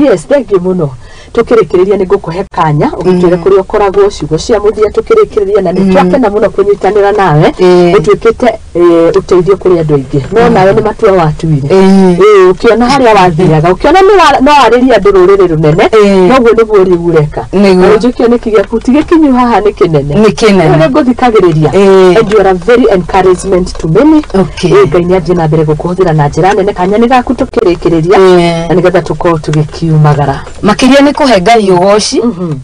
Yes, thank you mũno. Tũkĩrĩkĩrĩria nĩ ngũkũhe kanya ũgĩtwĩre kũrĩa ũkoragwo ciugo cia mũthia tũkĩrĩkĩrĩria, na nĩ twakena mũno kũnyitanĩra nawe. Ũtuĩkĩte ũteithio kũrĩ andũ aingĩ, no nawe nĩ matua watuire. Ũkĩona harĩa wathiaga, ũkĩona no warĩrie andũ rũrĩrĩ rũnene, noguo nĩguo rĩu ũreka. Na kĩoneki gĩaku ti gĩkinyu haha nĩ kĩnene. Nĩ kĩnene. Nĩ ngũthikagĩrĩria. And you are a very encouragement to many. Ngai nĩ athiĩ na mbere gũkũhũthĩra na njĩra nene. Kanya nĩ gaku tũkĩrĩkĩrĩria na nĩgetha tũkorwo tũgĩkiumagara. Makĩria nĩ kũhe Ngai ũgoci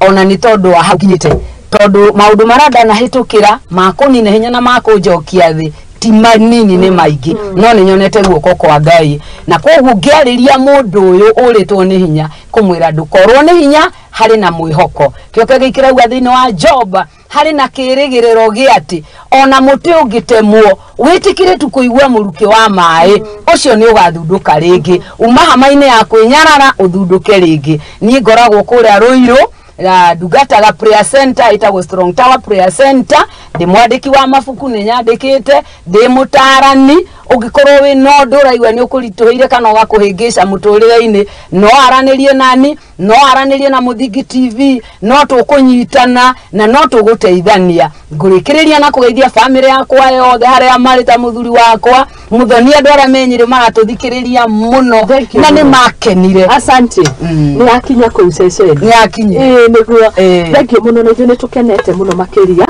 ona nĩ tondũ wa hau nginyĩte, tondũ maũndũ marĩa ndanahĩtũkĩra ma kũnina hinya na ma kũnjokia thĩ ti manini nĩ maingĩ, no nĩ nyonete guoko kwa Ngai. Na koguo ngĩarĩria mũndũ ũyũ ũrĩtwo nĩ hinya kũmwĩra ndũkorwo nĩ hinya, harĩ na mwĩhoko. Kĩo kĩngĩ kĩrauga thĩinĩ wa Job harĩ na kĩrĩgĩrĩro gĩa atĩ Ona muti ungitemwo witikire tu kuigua muruke wa mai ucio ni ugathunduka ringi. Uma hama-ini ya kwinyarara uthunduke ringi. Ni ngoragwo kuria Ruiru ndungataga prayer center itagwo Strong Tower Prayer Center. Ndi mwandiki wa mabuku ni nyandikite, ndi mutarani. Ungikorwo wi no nduraigua ni ukurituhire kana ugakuhingisha muturire-ini, no aranirie nani, no aranirie na Muthingi TV, no tukunyitana na no tuguteithania. Ngurikiriria na kugeithia family yakwa yothe haria mari ta muthuri wakwa Muthoni, andu aria menyire maratuthikiriria muno na ni makenire. Asante. Ni akinya kuu ceceni. Ni akinya. Niguo. Thank you muno, na ithuĩ nĩ tũkenete mũno makĩria.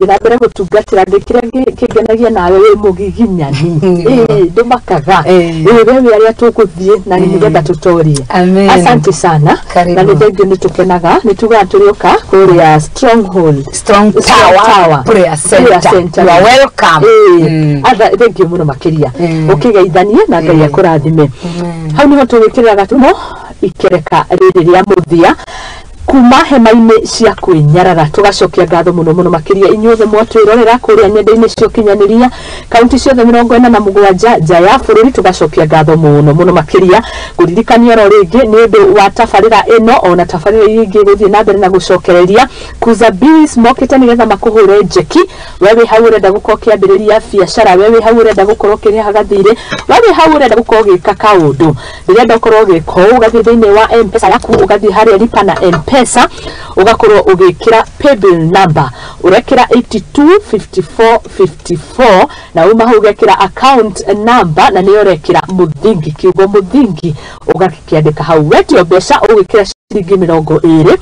Ndĩ mbere gũtungatĩra ndĩ kĩrĩa kĩngenagia nawe wĩ mũgiginyani. Ndũmakaga. We wĩ arĩa tũgũthiĩ na nĩgetha tũtorie. Asante sana. Na nĩ thengiũ nĩ tũkenaga. Nĩ tugaga tũrĩũka kũrĩa Stronghold. Strong Tower Prayer Center. You are welcome. Thengiũ mũno makĩria. Ũkĩgeithanie na Ngai akũrathime. Hau nĩho tũgĩkĩrĩra gatumo ikereka rĩrĩ rĩa mũthia kuma hema-inĩ cia kwĩnyarara. Tũgacokia ngatho mũno mũno makĩria inyuothe mwatwĩrorera kũrĩa nenda-inĩ cia ũkinyanĩria kaunti ciothe 47 nja ya bũrũri. Tũgacokia ngatho mũno mũno makĩria. Ngũririkania oro rĩngĩ nĩ ũndũ wa tabarĩra ĩno ona tabarĩra iria ingĩ gũthiĩ na mbere na gũcokereria Kuza Bees mokĩte nĩgetha makũhũre njeki. We wĩ hau ũrenda gũkorwo ũkĩambĩrĩria biacara, we wĩ hau ũrenda gũkorwo ũkĩrĩhaga thirĩ, we wĩ hau ũrenda gũkorwo ũgĩka kaũndũ, ndĩrenda ũkorwo ũgĩka ũũ, ũgathiĩ thĩinĩ wa M-Pesa yaku, ũgathiĩ harĩa lipa na M-Pesa, ugakorwo ugikira paybill number urekira 825454 na uma hau ugekira account number na niyo urekira Muthingi, kiugo Muthingi ugakiandika hau. Wetio mbeca ugikira ciringi 20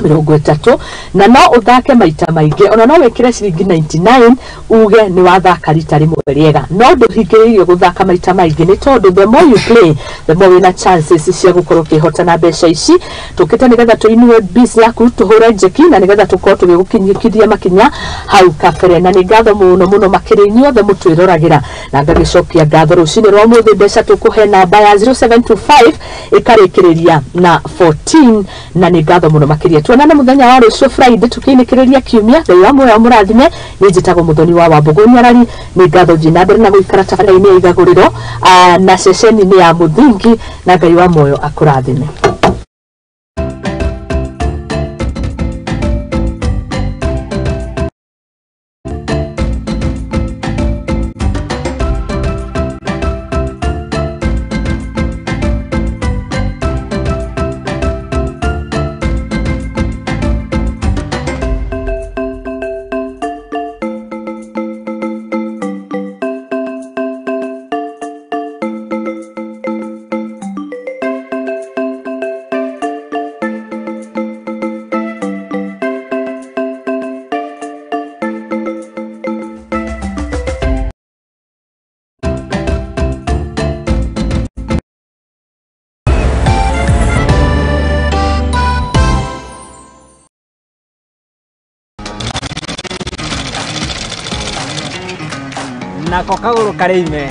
30 na no uthake maita maingi, ona no wikire ciringi 99 uge ni wathaka rita rimwe riega. No nduhingiriirio guthaka maita maingi ni tondu the more you play the more wina chances cia gukorwo ukihotana mbeca ici. Tukite nigetha tuinue biz yaku, tuhure njeki na nigetha tukorwo tugigukinyikithia makinya hau kabere. Na ni ngatho muno muno makiria inyuothe mutwiroragira, na ngagicokia ngatho rucini rwa umuthi. Mbeca tukuhe namba ya 0725 ikarikiriria na 14 na ni ngatho muno makiria. Tuonane muthenya wa rucio Friday tukiinikiria kiumia. Ngai wa muoyo mũrathime. Ni njĩtagwo Muthoni wa Wambũgũ Nyarari. Ni ngatho thiĩ na mbere na gũikara tabarĩra-inĩ ya Igagũrĩro na ceceni-inĩ ya Muthingi, na Ngai wa muoyo akũrathime. Nako kagũrũ karĩime.